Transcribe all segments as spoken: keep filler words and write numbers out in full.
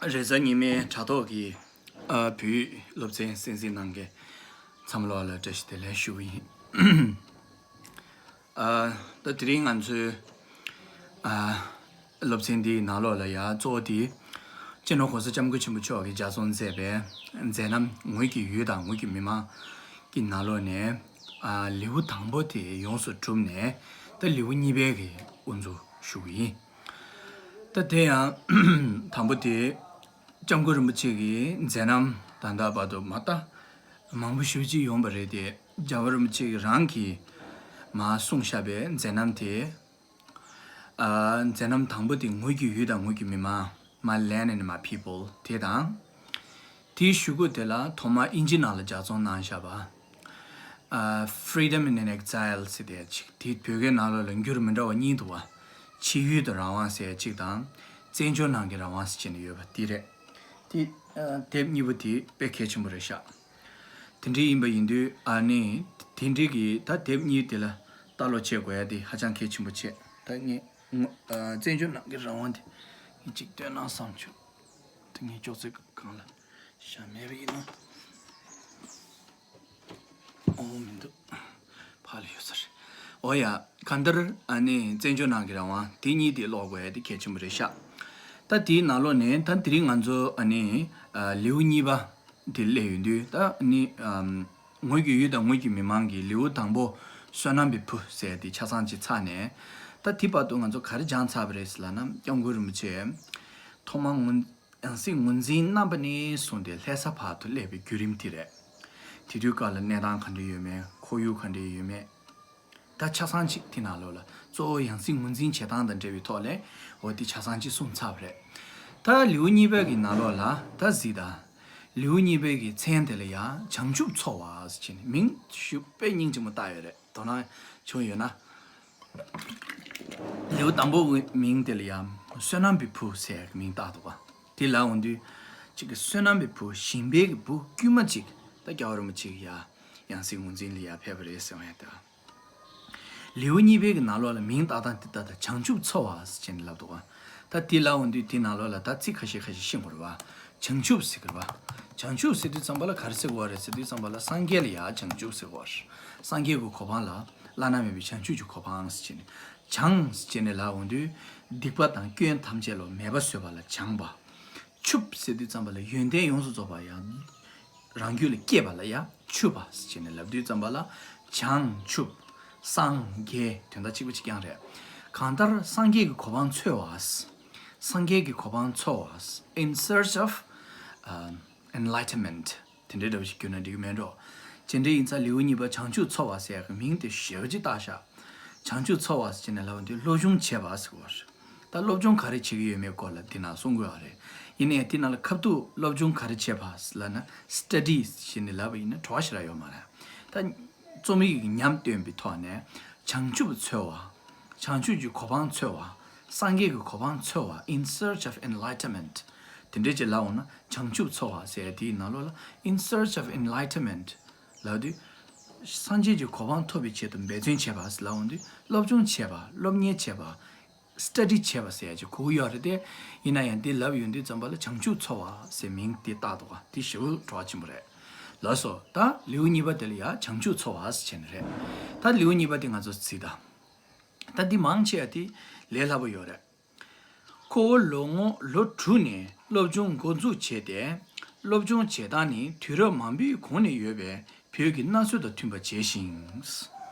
རེས་གཟའ་ཉི་མའི་དྲ་ཐོག་གི་ཨ་བོད་ཡིག་སློབ་ཚན་གསན་གཟིགས་གནང་མཁན་ཚང་མ་ལོག་ལ་བཀྲ་ཤིས་བདེ་ལེགས་ཞུ་གི་ཡིན། ཨ་ད་དེ་རིང་ང་ཚོའི་ཨ་སློབ་ཚན་འདིའི་ནང་ལོགས་ལ་ཡ་གཙོ་བོ་དེ་སྤྱི་ནོར་༸གོང་ས་༸སྐྱབས་མགོན་ཆེན་པོ་མཆོག་གིས་ལྗགས་རྩོམ་མཛད་པའི་མཛད་རྣམ་ངོས་ཀྱི་ཡུལ་དང་ངོས་ཀྱི་མི་མང་གི་ནང་ལོགས་ནས་ཨ་ལེའུ་དང་པོ་དེ་ཡོངས་སུ་གྲུབ་ནས་ད་ལེའུ་གཉིས་པའི་གི་དབུ་འཛུགས་ཞུ་གི་ཡིན། ད་དེ་ཡང་དང་པོ་དེ་༸སྐྱབས་མགོན་རིན་པོ་ཆེ་གི་མཛད་རྣམ་ད་ལྟ་བར་དུ་མ་ལྟ་མང་པོ་ཞེ་པོ་ཅིག་ཡོང་པ་རེད་དེ། རྒྱལ་བ་རིན་པོ་ཆེ་གི་རང་གིས་མར་གསུངས་བཞག་པའི་མཛད་རྣམ་དེ། ཨ་མཛད་རྣམ་དང་པོ་དེ་ངོས་ཀྱི་ཡུལ་དང་ངོས་ཀྱི་མི་མང་། My land and my people དེ་དང་། དེའི་གཞུག་གུ་དེ་ལ་ཐོག་མར་དབྱིན་ཇི་ནང་ལ་ལྗགས་རྩོམ་གནང་བཞག་པ། ཨ་Freedom in Exile ཟེར་དེ་གཅིག་དེ་བོད་སྐད་ནང་ལོགས་ལ་འགྱུར་མི་འདྲ་བ་གཉིས་འདུག་པ། ཕྱི་ཡུལ་དུ་རང་དབང་ཟེར་གཅིག་དང་། བཙན་བྱོལ་ནང་གི་རང་དབང་ཟེར་བྱས་ནས་ཡོད་པ་དེ་རེད། དེ་ཨ་དེབ་གཉིས་པོ་དེ་དཔེ་གལ་ཆེན་པོ་རེད་ཤག་དེ་འདྲ་ཡིན་པ་ཡིན་དུས་ཨ་ནི་དེ་འདྲའི་གི་ད་དེབ་གཉིས་དེ་ལ་ལྟ་ཀློག་བྱེད་དགོས་ཡ་དེ་ཧ་ཅང་གལ་ཆེན་པོ་བྱས། ད་ངས་ངོ་ཨ་བཙན་བྱོལ་ནང་གི་རང་དབང་དེ་ངས་གཅིག་སྟོན་ན་བསམ་བྱུང་། དེ་ངས་ཅོག་ཙེ་གང་ལ་བཞག་མེད་པ་ཡིན་ན། ཨོ་མི་འདུག་ཕར་ལ་ཡོད་ས་རེད། ཨོ་ཡ། གང་ལྟར་ཨ་ནི་བཙན་བྱོལ་ནང་གི་རང་དབང་དེ་གཉིས་དེ་ཀློག་དགོས་ཡ་དེ་གལ་ཆེན་པོ་རེད་ཤག་ད་དེའི་ནང་ལོགས་ནས་ད་དེ་རིང་ང་ཚོ་ཨ་ནི་ཨ་ལེའུ་གཉིས་པ་དེ་སླེབས་ཡོང་དུས། ད་ཨ་ནི་ཨམ་ངོས་ཀྱི་ཡུལ་དང་ངོས་ཀྱི་མི་མང་གི་ལེའུ་དང་པོ་བསོད་ནམས་པའི་བུ་ཟེར་དེ་ཆ་ཚང་གཅིག་ཚར་ནས། ད་དེ་བར་དུ་ང་ཚོ་ག་རེ་སྦྱངས་ཚར་བ་རེད་ཟེར་ལབ་ན། སྐྱབས་མགོན་རིན་པོ་ཆེ་ཐོག་མར་ངོས་ཡང་སྲིད་ངོས་འཛིན་རྣམ་པ་ནས་བཟུང་སྟེ་ལྷ་ས་བར་དུ་སླེབས་པའི་བརྒྱུད་རིམ་དེ་རེད། དེ་དུས་སྐབས་ལ་གནས་སྟངས་ག་འདྲ་ཡོད་མེད། ཁོར་ཡུག་ག་འདྲ་ཡོད་མེད། ད་ཆ་ཚང་གཅིག་དེ་ནང་ལོགས་ལ་གཙོ་བོ་ཡང་སྲིད་ངོས་འཛིན་བྱེད་སྟངས་དང་འབྲེལ་བའི་ཐོག་ལ་འོ་དེ་ཆ་ཚང་གཅིག་གསུངས་ཚར་བ་རེད། ད་ལེའུ་གཉིས་པའི་གི་ནང་ལོགས་ལ་ད་གཟིགས་དང་། ལེའུ་གཉིས་པའི་གི་མཚན་དེ་ལ་ཡང་བྱང་ཆུབ་འཚོ་བ་ཟེར་བྱས་ནས་མིང་ཞེ་པོ་སྙིང་རྗེ་མོ་བཏགས་ཡོད་རེད། དོ་སྣང་བྱུང་ཡོད་ན། ལེའུ་དང་པོའི་མིང་དེ་ལ་ཡང་བསོད་ནམས་པའི་བུ་ཟེར་མིང་བཏགས་འདུག་ག་དེ་ལབ་ཡོང་དུས་གཅིག་གི་བསོད་ནམས་པའི་བུ་ཞིང་པའི་གི་བུ་དཀྱུས་མ་གཅིག་ད་རྒྱལ་བ་རིན་པོ་ཆེ་གི་ཡ་ཡང་སྲིད་ངོས་འཛིན་ལ་ཡ་ཕེབས་པ་རེད་ཟེར་བ་ཡ་ད། ལེའུ་གཉིས་པའི་གི་ནང་ལོགས་ལ་མིང་བཏགས་སྟངས་དེ་ད་ལྟ་བྱང་ཆུབ་འཚོ་བ་ཟེར་བྱས་ནས་ལབ་འདུག་ག་ད་དེ་ལབ་ཡོང་དུས་དེ་ནང་ལོགས་ལ་ད་ཚིག་ཁ་ཤས་ཁ་ཤས་ཤེས་དགོས་རེད་པ། བྱང་ཆུབ་ཟེར་གི་རེད་པ། བྱང་ཆུབ་ཟེར་དུས་ཙམ་པ་ལ་ག་རེ་ཟེར་དགོས་རེད་ཟེར་དུས་ཙམ་པ་ལ་སངས་རྒྱས་ལ་ཡ་བྱང་ཆུབ་ཟེར་དགོས་རེད། སངས་རྒྱས་ཀྱི་གོ་འཕང་ལ་བླ་ན་མེད་པའི་བྱང་ཆུབ་ཀྱི་གོ་འཕང་ཟེར་བྱས་ནས། བྱང་ཟེར་བྱས་ནས་ལབ་ཡོང་དུས་སྡིག་པ་དང་སྐྱོན་ཐམས་ཅད་ལ་མེད་པ་བཟོས་པ་ལ་བྱང་པ། ཆུབ་ཟེར་དུས་ཙམ་པ་ལ་ཡོན་ཏན་ཡོངས་སུ་རྫོགས་པ་ཡང་རང་རྒྱུད་ལ་སྐྱེས་པ་ལ་ཡང་ཆུབ་པ་ཟེར་བྱས་ནས་ལབ་དུས་ཙམ་པ་ལ་བྱང་ཆུབ་སངས་རྒྱས་དོན་དག་གཅིག་པ་གཅིག་རྐྱང་རེད། གང་ལྟར་སངས་རྒྱས་ཀྱི་གོ་འཕང་འཚོལ་བ། སངས་རྒྱས་ཀྱི་གོ་འཕང་འཚོལ་བ། In search of um, enlightenment དེ་འདྲའི་འདྲ་བོ་ཞིག་བསྒྱུར་ན་འགྲིག་གི་མེད་འགྲོ། དེ་འདྲ་ཡིན་ཙང་ལེའུ་གཉིས་པ་བྱང་ཆུབ་འཚོལ་བ་ཟེར་ཡག་གི་མིང་དེ་ཞེ་པོ་ཅིག་བཏགས་ཤག་བྱང་ཆུབ་འཚོལ་བ་ཟེར་ནས་ལབ་པ་འདི་སློབ་སྦྱོང་བྱེད་པ་ཟེར་བ་རེད། ད་སློབ་སྦྱོང་ག་རེ་བྱེད་ཀྱི་ཡོད་མེད་སྐོར་ལ་འདི་ན་གསུང་དགོས་པ་རེད། ཡིན་ནའི་འདི་ནང་ལ་ཁ་ཐུག་སློབ་སྦྱོང་ག་རེ་བྱེད་པ་ལབ་ན། སི་ཊ་ཌི་ཟེར་ནས་ལབ་པ་ཡིན་ན་བྲོ་བ་ཞེ་དྲག་ཡོད་མ་རེད། ད་རྩོམ་ཡིག་གི་ཉམས་སྟོན་པའི་ཐོག་ནས་བྱང་ཆུབ་འཚོལ་བ། བྱང་ཆུབ་ཀྱི་གོ་འཕང་འཚོལ་བ། སངས་རྒྱས་ཀྱི་གོ་འཕང་འཚོལ་བ། In search of enlightenment དེ་འདྲའི་ཅིག་ལབ་འོང་ན། བྱང་ཆུབ་འཚོལ་བ་ཟེར་དེའི་ནང་ལོགས་ལ། In search of enlightenment ལབ་དུས། སངས་རྒྱས་ཀྱི་གོ་འཕང་ཐོབ་པའི་ཆེད་དུ་འབད་བརྩོན་བྱེད་པ་ལབ་འོང་དུས། སློབ་སྦྱོང་བྱེད་པ། སློབ་གཉེར་བྱེད་པ། སི་ཊ་ཌི་བྱེད་པ་ཟེར་ཡ་ཅིག་གོ་གི་ཡོད་རེད་དེ། ཡིན་ན་ཡང་འདི་ལབ་ཡོང་དུས་ཙམ་པ་ལ་བྱང་ཆུབ་འཚོལ་བ་ཟེར་མིང་དེ་བཏགས་འདུག་ག་དེ་ཞེ་པོ་བྲོ་བ་ཆེན་པོ་རེད། ལགས་སོ། ད་ལེའུ་གཉིས་པ་དེ་ལ་ཡ་བྱང་ཆུབ་འཚོལ་བ་ཟེར་བྱས་ནས་རེད། ད་ལེའུ་གཉིས་པ་དེ་ང་ཚོ་གཟིགས་དང་། ད་འདི་མང་ཆེ་བ་དེ་ལས་སླ་པོ་ཡོད་རེད། ཁོ་བོ་ལོ་ངོ་ལོ་དྲུག་ནས་སློབ་སྦྱོང་འགོ་འཛུགས་བྱས་ཏེ། སློབ་སྦྱོང་བྱེད་སྟངས་ནི་དུས་རབས་མང་པོའི་གོང་ནས་ཡོད་པའི་བོད་ཀྱི་གནའ་སྲོལ་དང་མཐུན་པ་བྱས་ཤིང་།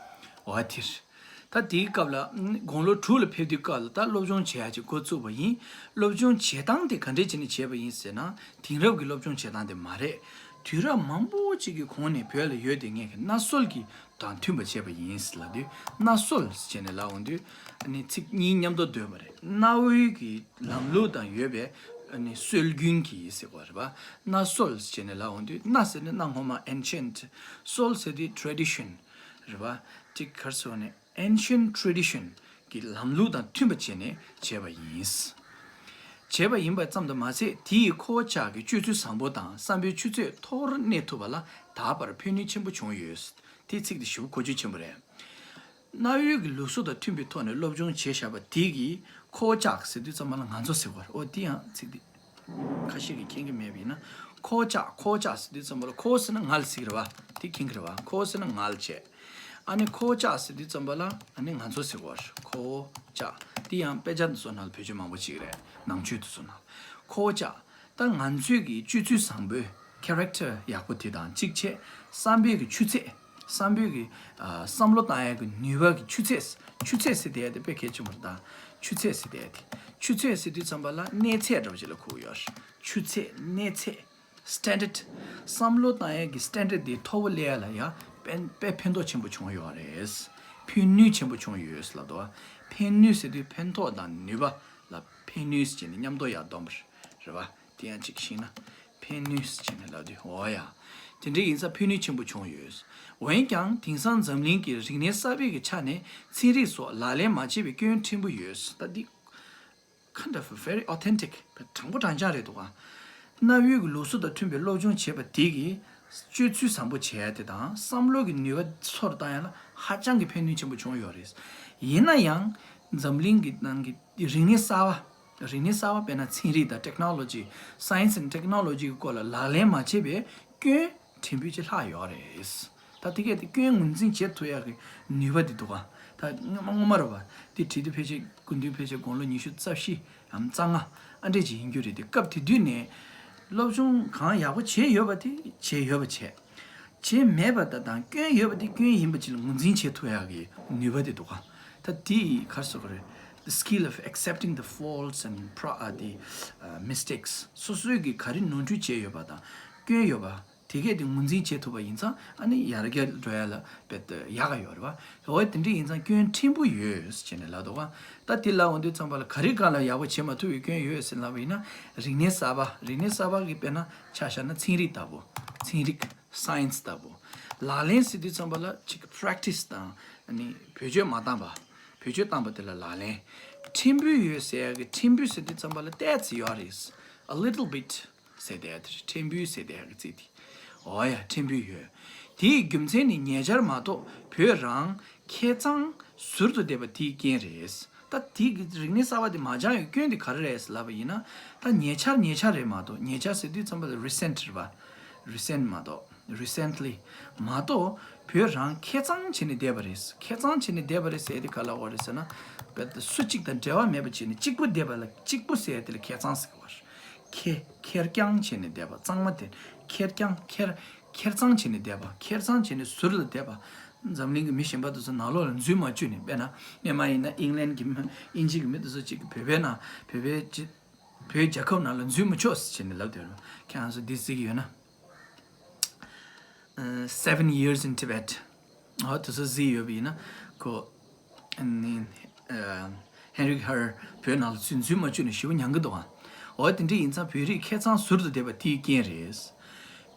འོ་དེ་རེད། ད་དེའི་སྐབས་ལ་དགུང་ལོ་དྲུག་ལ་ཕེབས་དུས་སྐབས་ལ་ད་སློབ་སྦྱོང་བྱེད་ཡག་ཅིག་འགོ་བཙུགས་པ་ཡིན། སློབ་སྦྱོང་བྱེད་སྟངས་དེ་ག་འདྲས་བྱས་ནས་བྱས་པ་ཡིན་ཟེར་ན། དེང་རབས་ཀྱི་སློབ་སྦྱོང་བྱེད་སྟངས་དེ་མ་རེད། དུས་རབས་མང་པོ་ཅིག་གི་གོང་ནས་བོད་ལ་ཡོད་དེ་ངེས་ཀྱི་གནའ་སྲོལ་གྱི་དང་མཐུན་པ་བྱས་པ་ཡིན་ལབ་དུས། གནའ་སྲོལ་ཟེར་ནས་ལབ་འོང་དུས། ཨ་ནི་ཚིག་གཉིས་མཉམ་དུ་འདོན་པ་རེད། གནའ་བོའི་གི་ལམ་ལུགས་དང་ཡོད་པའི་ཨ་ནི་སྲོལ་རྒྱུན་གྱི་ཟེར་བ་རེད་པ། གནའ་སྲོལ་ཟེར་ནས་ལབ་འོང་དུས། གནའ་ཟེར་ནས་གནའ་སྔོན་མ། Ancient། སྲོལ་ཟེར་དུས་tradition རེད་པ། ཅིག་ག་རེ་ཟེར་ནས། Ancient tradition གི་ལམ་ལུགས་དང་མཐུན་པ་བྱས་ནས་བྱས་པ་ཡིན། བྱས་པ་ཡིན་པ་ཙམ་དུ་མ་ཟད། དེ་ཡིས་ཁོ་བོ་ཅག་གི་སྤྱོད་ཚུལ་བཟང་པོ་དང་བསམ་པའི་ཆུ་ཚད་མཐོ་བོར་གནས་ཐུབ་པ་ལ་ད་བར་ཕན་ནུས་ཆེན་པོ་བྱུང་ཡོད། དེའི་ཚིག་དེ་ཞེ་པོ་གོ་རྒྱུ་ཆེན་པོ་རེད། གནའ་བོའི་གི་ལུགས་སྲོལ་དང་མཐུན་པའི་ཐོག་ནས་སློབ་སྦྱོང་བྱས་བཞག་པ་དེ་གིས་ཁོ་བོ་ཅག་ཟེར་དུས་ཙམ་པ་ལ་ང་ཚོ་ཟེར་བ་རེད། འོ་དེ་ཡང་ཚིག་དེ། ཁ་ཤས་ཀྱིས་མཁྱེན་གྱི་མེད་པ་ཡིན་ན། ཁོ་ཅག་ཁོ་ཅག་ཟེར་དུས་ཙམ་པ་ལ། ཁོ་ཟེར་ན་ང་ལ་ཟེར་གྱི་རེད་བ། དེ་མཁྱེན་གྱི་རེད་བ། ཁོ་ཟེར་ན་ང་ལ་བྱས། ཨ་ནི་ཁོ་ཅག་ཟེར་དུས་ཙམ་པ་ལ་ཨ་ནི་ང་ཚོ་ཟེར་གྱི་རེད། ཁོ་ཅག་དེ་ཡང་དཔེ་ཆ་འདི་ཚོ་ནང་ལ་བེད་སྤྱོད་མང་པོ་བྱེད་ཀྱི་རེད། ནང་ཆོས་འདི་ཚོ་ནང་། ཁོ་ཅག་ད་ང་ཚོས་ཀྱི་སྤྱོད་ཚུལ་བཟང་པོའི་ཁེ་རེག་ཊར་ཡག་པོ་དེ་དང་གཅིག་བྱས། བསམ་པའི་གི་ཆུ་ཚད། བསམ་པའི་གི་ཨ་བསམ་བློ་བཏང་ཡག་གི་ནུས་པ་གི་ཆུ་ཚད། ཆུ་ཚད་ཟེར་དེ་དེ་དཔེ་གལ་ཆེན་པོ་རེད་ད། ཆུ་ཚད་ཟེར་དེ་དེ། ཆུ་ཚད་ཟེར་དུས་ཙམ་པ་ལ་གནས་ཚད་འདྲ་བོ་ཅིག་ལ་གོ་གི་ཡོད་རེད། ཆུ་ཚད། གནས་ཚད། སི་ཊན་ཌར། བསམ་བློ་བཏང་ཡག་གི་སི་ཊན་ཌར་དེ་མཐོ་པོ་སླེབས་ཡག་ལ་ཡ་དཔེ་དཔེ་ཕན་ཐོགས་ཆེན་པོ་བྱུང་ཡོད་རེད། ཕན་ནུས་ཆེན་པོ་བྱུང་ཡོད་ཟེར་ལབ་འདུག་བ། ཕན་ནུས་ཟེར་དུས་ཕན་ཐོགས་དང་ནུས་པ་ལ་ཕན་ནུས་ཟེར་ནས་མཉམ་དུ་ཡར་འདོན་པ་རེད་བ། དེ་ཡང་གཅིག་ཤེས་ན། ཕན་ནུས་ཟེར་ནས་ལབ་དུས། འོ་ཡ། དེ་འདྲ་ཡིན་ཙང་ཕན་ནུས་ཆེན་པོ་བྱུང་ཡོད། འོན་ཀྱང་དེང་སང་འཛམ་གླིང་གི་རིག་གནས་གསར་པའི་གི་ཆ་ནས་ཚན་རིག་སོགས་ལག་ལེན་མ་བྱས་པའི་སྐྱོན་ཕྲན་བུ་ཡོད། ད་འདི་kind of very authentic། དྲང་པོ་དྲང་རྐྱང་རེད་འདུག་ག། གནའ་བོའི་གི་ལུགས་སྲོལ་དང་མཐུན་པའི་སློབ་སྦྱོང་བྱས་པ་དེ་གིས་སྤྱོད་ཚུལ་བཟང་པོ་བྱས་ཡ་དེ་དང་བསམ་བློ་གི་ནུས་པ་ཚོར་བཏང་ཡ་ལ་ཧ་ཅང་གི་ཕན་ནུས་ཆེན་པོ་བྱུང་ཡོད་རེད། ཡིན་ན་ཡང་འཛམ་གླིང་གི་ནང་གི་རིག་གནས་གསར་བ། རིག་གནས་གསར་བ་དཔེར་ན་ཚན་རིག་དང་ཊེག་ནོ་ལོ་ཇི། Science and Technology གི་སྐོར་ལ་ལག་ལེན་མ་བྱས་པའི་སྐྱོན་ཕྲན་བུ་ཅིག་ལྷག་ཡོད་རེད། ད་དེ་གས་དེ་སྐྱོན་ངོས་འཛིན་བྱེད་ཐུབ་ཡག་གི་ནུས་པ་དེ་འདུག་ག། ད་སྔོན་མ་སྔོན་མ་རེད་བ། དེ་བྲིས་དུས་ཕལ་ཆེར་སྐུ་མདུན་ཕལ་ཆེར་དགུང་ལོ་ཉི་ཤུ་རྩ་བཞི་འམ་རྩ་ལྔ་ཨ་འདྲས་ཅིག་ཡིན་རྒྱུ་རེད་དེ། སྐབས་དེ་དུས་ནས་སློབ་སྦྱོང་གང་ཡག་པོ་བྱས་ཡོད་པ་དེ་བྱས་ཡོད་པ་བྱས། བྱས་མེད་པ་དང་དང་སྐྱོན་ཡོད་པ་དེ་སྐྱོན་ཡིན་པ་ཅིག་ལ་ངོས་འཛིན་བྱེད་ཐུབ་ཡག་གི་ནུས་པ་དེ་འདུག་ག། ད་དེ་ག་རེ་ཟེར་དགོས་རེད། The skill of accepting the faults and pro- uh, the uh, mistakes. སོ་སོའི་གི་ག་རེ་ནོར་འཁྲུལ་བྱས་ཡོད་པ་དང་སྐྱོན་ཡོད་པ་དེ་གས་དེ་ངོས་འཛིན་བྱེད་ཐུབ་པ་ཡིན་ཙང་ཨ་ནི་ཡར་རྒྱས་འགྲོ་ཡ་ལ་དཔེ་ཡག་ག་ཡོད་རེད་བ། འོ་དེ་འདྲ་ཡིན་ཙང་སྐྱོན་ཕྲན་བུ་ཡོད་ཟེར་ནས་ལབ་འདུག་ག། ད་དེ་ལབ་འོང་དུས་ཙམ་པ་ལ་ག་རེ་སྒང་ལ་ཡག་པོ་བྱེད་མ་ཐུབ་པའི་སྐྱོན་ཡོད་ཟེར་ལབ་པ་ཡིན་ན། རིག་གནས་གསར་པ། རིག་གནས་གསར་པ་གི་དཔེར་ན་ཆ་བཞག་ན་ཚན་རིག་ལྟ་བུ། ཚན་རིག་སའེན་སི་ལྟ་བུ། ལག་ལེན་ཟེར་དུས་ཙམ་པ་ལ་ཅིག་པ་རེག་ཊི་སི་དང་ཨ་ནི་བེད་སྤྱོད་མ་བཏང་བ། བེད་སྤྱོད་བཏང་བ་དེ་ལ་ལག་ལེན། ཕྲན་བུ་ཡོད་ཟེར་ཡག་གི་ཕྲན་བུ་ཟེར་དུས་ཙམ་པ་ལ་ཏོག་ཙམ་ཡོད་རེད། A little bit ཟེར་དེ་ཡག་དེ་རེད། ཕྲན་བུ་ཟེར་དེ་ཡག་གི་ཚིག་དེ། འོ་ཡ། ཕྲན་བུ་ཡོད། དེའི་རྒྱུ་མཚན་ནི་ཉེ་ཆར་མ་གཏོགས་བོད་རང་ཁེ་གཙང་ཟུར་དུ་བསྡད་པ་དེའི་རྐྱེན་རེད། ད་དེའི་རིག་གནས་གསར་བ་དེ་མ་སྦྱངས་ཡོད་སྐྱོན་དེ་ག་རེ་རེད་ལབ་པ་ཡིན་ན། ད་ཉེ་ཆར་ཉེ་ཆར་རེད་མ་གཏོགས། ཉེ་ཆར་ཟེར་དུས་ཙམ་པ་ལ་རི་སེན་ཊི་རེད་པ། རི་སེན་ཊི་མ་གཏོགས། རི་སེན་ཊི་ལི་མ་གཏོགས་བོད་རང་ཁེ་གཙང་བྱས་ནས་བསྡད་པ་རེད། ཁེ་གཙང་བྱས་ནས་བསྡད་པ་རེད་ཟེར་དེ་ག་ལ་འོ་རེད་ཟེར་ན། བོད་སུ་གཅིག་དང་འབྲེལ་བ་མེད་པ་བྱས་ནས་གཅིག་པུ་བསྡད་པ་ལ་གཅིག་པུ་ཟེར་དེ་ལ་ཁེ་གཙང་ཟེར་གི་བ་རེད། ཁེ་ཁེར་རྐྱང་བྱས་ནས་བསྡད་པ། གཙང་མ་དེ་ཁེར་རྐྱང་། ཁེར་ཁེར་གཙང་བྱས་ནས་བསྡད་པ། ཁེར་གཙང་བྱས་ནས་ཟུར་ལ་བསྡད་པ། འཛམ་གླིང་གི་མི་གཞན་པ་དེ་ཚོ་ནང་ལོགས་ལ་འཛུལ་མ་བཅུག་ནས། དཔེར་ན་སྔོན་མ་ཡིན་ན་ཨིང་ལན་གྱི་མི། དབྱིན་ཇི་གི་མི་དེ་ཚོ་གཅིག་གི་བོད་པའི་ནང་། བོད་པའི་ཅི་བོད་རྒྱལ་ཁབ་ནང་ལ་འཛུལ་མི་ཆོག་ཟེར་བྱས་ནས་ལབ་དེ་རེད། ཁྱེད་རང་ཚོ་འདི་གཟིགས་ཡོད་ན། ཨ། Seven Years in Tibet། འོ་དེ་ཚོ་གཟིགས་ཡོད་པ་ཡིན་ན། ཁོ་ཨ་ནི་ཨ་ཧེན་རིག་ཧར་བོད་ནང་ལ་ཚུར་འཛུལ་མ་བཅུག་ནས་ཞེ་པོ་མྱང་གི་འདུག་ཨ། འོ་དེ་འདྲ་ཡིན་ཙང་བོད་རིགས་ཁེ་གཙང་ཟུར་དུ་བསྡད་པ་དེའི་རྐྱེན་རེད།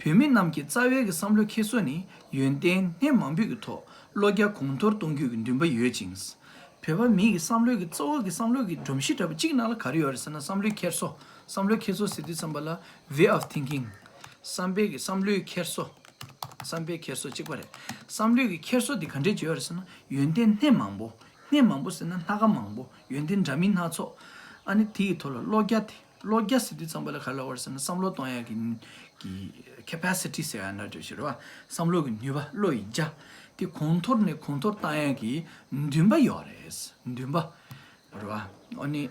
བོད་མི་རྣམས་ཀྱི་རྩ་བའི་གི་བསམ་བློའི་འཁྱེར་སོ་ནི་ཡོན་ཏན་སྣེ་མང་པོའི་གི་ཐོག་བློ་རྒྱ་གོང་མཐོར་གཏོང་རྒྱུའི་གི་འདུན་པ་ཡོད་ཅིང་། བོད་པ་མི་ཡི་བསམ་བློའི་གི་གཙོ་བོ་གི་བསམ་བློའི་གི་སྒྲོམ་གཞི་འདྲ་པོ་གཅིག་ནང་ལ་ག་རེ་ཡོད་རེད་ཟེར་ན། བསམ་བློའི་འཁྱེར་སོ། བསམ་བློའི་འཁྱེར་སོ་ཟེར་དུས་ཙམ་པ་ལ་way of thinking། བསམ་པའི་གི་བསམ་བློའི་འཁྱེར་སོ། བསམ་པའི་འཁྱེར་སོ་གཅིག་པ་རེད། བསམ་བློའི་གི་འཁྱེར་སོ་འདི་ག་འདྲས་ཅིག་ཡོད་རེད་ཟེར་ན། ཡོན་ཏན་སྣེ་མང་པོ། སྣེ་མང་པོ་ཟེར་ན་སྣ་ཁ་མང་པོ། ཡོན་ཏན་འདྲ་མིན་སྣ་ཚོགས། ཨ་ནི་དེ་ཡི་ཐོག་ལ་བློ་རྒྱ་དེ། བློ་རྒྱ་ཟེར་དུས་ཙམ་པ་ལ་ག་ལ་བར་ཟེར་ན། བསམ་བློ་གཏོང་ཡག་གི་གི་ཁེ་པ་སི་ཊི་ཟེར་ཡ་འདྲ་འདྲ་ཞིག་རེད་བ། བསམ་བློ་གི་ནུས་པ། བློ་ཡི་རྒྱ་དེ་གོང་མཐོར་ནས་གོང་མཐོར་བཏང་ཡག་གི་འདུན་པ་ཡོད་རེད། འདུན་པ་རེད་བ། ཨ་ནི་